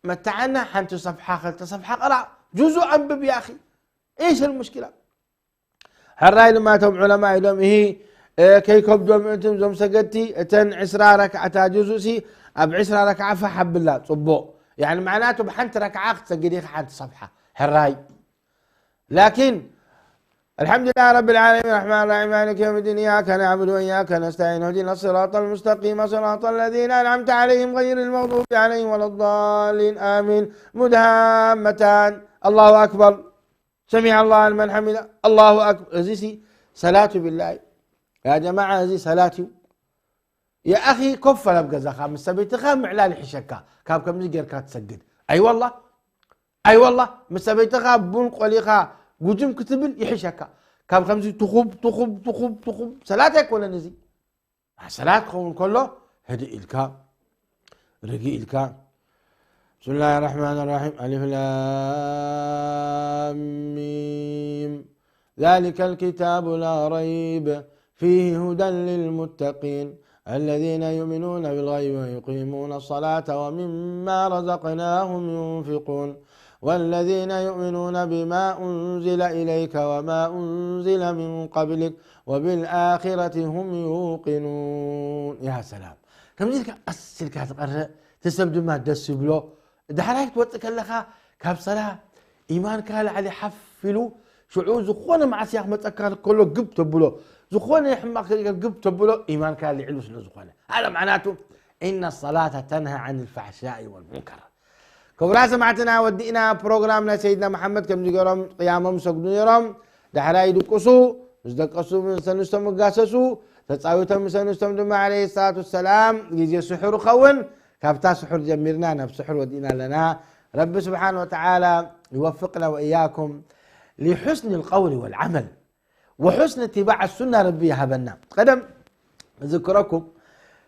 መትዓና። ሓንቲ ሰፍሓ፣ ክልተ ሰፍሓ ቅራእ። ጁዙ ኣንብብ ያ ኣኺ። ኢሽ ልሙሽኪላ? ሕራይ ድማ እቶም ዑለማ ኢሎም፣ እሂ፣ እ፣ ከይከብዶም እትም ዞም ሰገድቲ፣ እተን ዕስራ ረክዓታ ጁዙእሲ ኣብ ዕስራ ረክዓ ፋሕ ኣብላ፣ ጽቡቕ። ያኒ፣ መዕናቱ ብሓንቲ ረክዓ ክትሰግድ ኢኻ ሓንቲ ሰፍሓ። ሕራይ። ላኪን፣ الحمد لله رب العالمين، الرحمن الرحيم، مالك يوم الدين، إياك نعبد وإياك نستعين، اهدنا الصراط المستقيم، صراط الذين أنعمت عليهم، غير المغضوب عليهم ولا الضالين، آمين. مدهامتان. الله أكبر. سمع الله لمن حمده. الله أكبر. እዚ ሲ ሰላት እዩ ብላሂ። ያ ጀማዓ፣ እዚ ሰላት እዩ። ያ ኣኺ፣ ኮፍ በል ኣብ ገዛኻ፣ ምስ ሰበይትኻ ምዕላል ይሕሸካ፣ ካብ ከምዚ ጌርካ ትሰግድ። ኣይ ዋላ፣ ኣይ ዋላ፣ ምስ ሰበይትኻ ቡን ቆሊኻ ጉጅም ክትብል ይሕሸካ፣ ካብ ከምዚ ትኹብ፣ ትኹብ፣ ትኹብ፣ ትኹብ። ሰላት ኣይኮነን እዚ። ሰላት ክኸውን ከሎ ህድእ ኢልካ፣ ርግእ ኢልካ። بسم الله الرحمن الرحيم. ألف لام ميم. ذلك الكتاب لا ريب فيه هدى للمتقين الذين يؤمنون بالغيب ويقيمون الصلاة ومما رزقناهم ينفقون والذين يؤمنون بما أنزل إليك وما أنزل من قبلك وبالآخرة هم يوقنون. يا سلام. ከምዚ ኢልካ ቀስ ኢልካ ትቐርእ፣ እቲ ሰብ ድማ ደስ ይብሎ። ዳሕራይ ክትወጽእ ከለኻ ካብ ሰላ ኢማንካ ላዕሊ ሓፍ ኢሉ፣ ሽዑ ዝኾነ ማዕስያ ክመጸካ ከሎ ግብ ተብሎ፣ ዝኾነ ሕማቕ ነገር ግብ ተብሎ፣ ኢማንካ ልዒሉ ስለ ዝኾነ። هذا معناته إن الصلاة تنهى عن الفحشاء والمنكر. ክቡራት ሰማዕትና፣ ወዲእና ፕሮግራም ናይ ሰይድና መሓመድ። ከምዚ ገይሮም ቅያሞም ይሰግዱ ነይሮም። ዳሕራይ ይድቅሱ፣ ምስ ደቀሱ ምስ ኣንስቶም ይጋሰሱ፣ ተጻዊቶም ምስ ኣንስቶም ድማ ዓለይሂ ሰላቱ ወሰላም ግዜ ስሑር ይኸውን። ካብታ ስሑር ጀሚርና ናብ ስሑር ወዲእና ኣለና። ረቢ ስብሓን ወተዓላ ይወፍቅና ወእያኩም ሊሑስኒ ልቀውሊ ወልዓመል ወሑስኒ እትባዕ ሱና ረቢ ይሃበና። ቀደም እዝክረኩም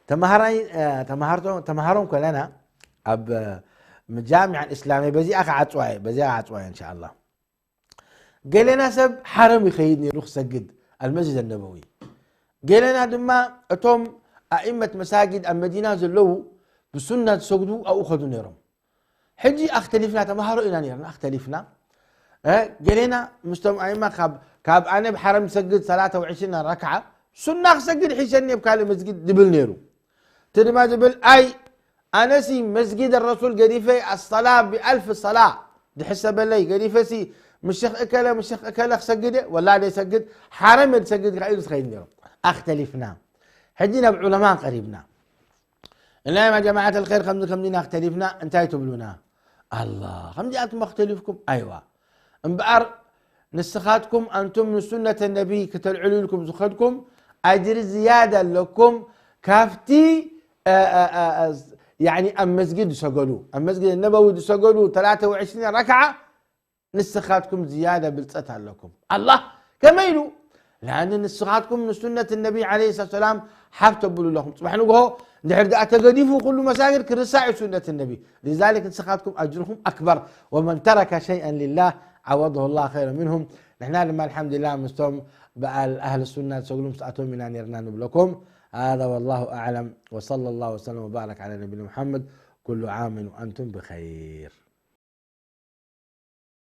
ተማሃራይ፣ እ፣ ተማሃርቶ-፣ ተማሃሮም ከለና ኣብ፣ እ፣ ጃሚዓ እስላሚያ በዚኣ ክዓጽዋ እየ፣ በዚኣ ክዓጽዋ እየ እንሻኣላ። ገሌና ሰብ ሓረም ይኸይድ ነይሩ ክሰግድ፣ ኣልመስጅድ ኣነበዊ። ገሌና ድማ እቶም ኣእመት መሳጊድ ኣብ መዲና ዘለዉ ብሱና ዝሰግዱ ኣብኡ ኸዱ ነይሮም። ሕጂ ኣኽተሊፍና፣ ተማሃሮ ኢና ነይርና፣ ኣኽተሊፍና። እ፣ ገሌና ምስቶም ኣእማ ካብ፣ ካብ ኣነ ብሓረም ዝሰግድ ሰላተ ወዕሽሪን ረክዓ፣ ሱና ክሰግድ ሒሸኒ ኣብ ካልእ መስጊድ ዝብል ነይሩ። እቲ ድማ ዝብል ኣይ ኣነሲ መስጊድ ረሱል ገዲፈ ኣሰላ ብኣልፍ ሰላ ድሕሰበለይ ገዲፈሲ ምሽኽ እከለ ምሽኽ እከለ ክሰግድ ወላ ደይሰግድ ሓረም ድሰግድ ኢሉ ዝኸይድ ነይሩ። ኣክተሊፍና ሕጂ ናብ ዑለማ ቀሪብና። እናይ ጀማዓት ኣልኸይር ከምዚ ከምዚ ኢና ክተሊፍና እንታይ ትብሉና? ኣላ ከምዚኣትማ ክተሊፍኩም ኣይዋ እምበኣር ንስኻትኩም ኣንቱም ንሱነተ ነቢ ክተልዕሉ ኢልኩም ዝኸድኩም ኣጅሪ ዝያዳ ኣለኩም ካብቲ ኣብ መስጊድ ዝሰገዱ ኣብ መስጊድ ነበዊ ዝሰገዱ ተላተ ወዕሽሪን ረክዓ ንስኻትኩም ዝያዳ ብልፀት ኣለኩም። ኣላ ከመይ ኢሉ? ለኣን ንስኻትኩም ንሱነት ነቢ ዓለይሂ ሰላቱ ሰላም ሓፍ ተብሉ ኣለኹም። ፅባሕ ንግሆ እንድሕር ደኣ ተገዲፉ ኩሉ መሳግድ ክርሳዕ እዩ ሱነት ነቢ። ሊዛሊክ ንስኻትኩም ኣጅርኹም ኣክበር። ወመን ተረከ ሸይአን ሊላህ ዓወደሁ ላህ ኸይረ ምንሁም። ንሕና ድማ ኣልሓምዱሊላህ ምስቶም በዓል ኣህል ሱና ዝሰግዱ ምስኣቶም ኢና ነርና ንብለኩም። هذا والله أعلم وصلى الله وسلم وبارك على نبينا محمد. كل عام وأنتم بخير.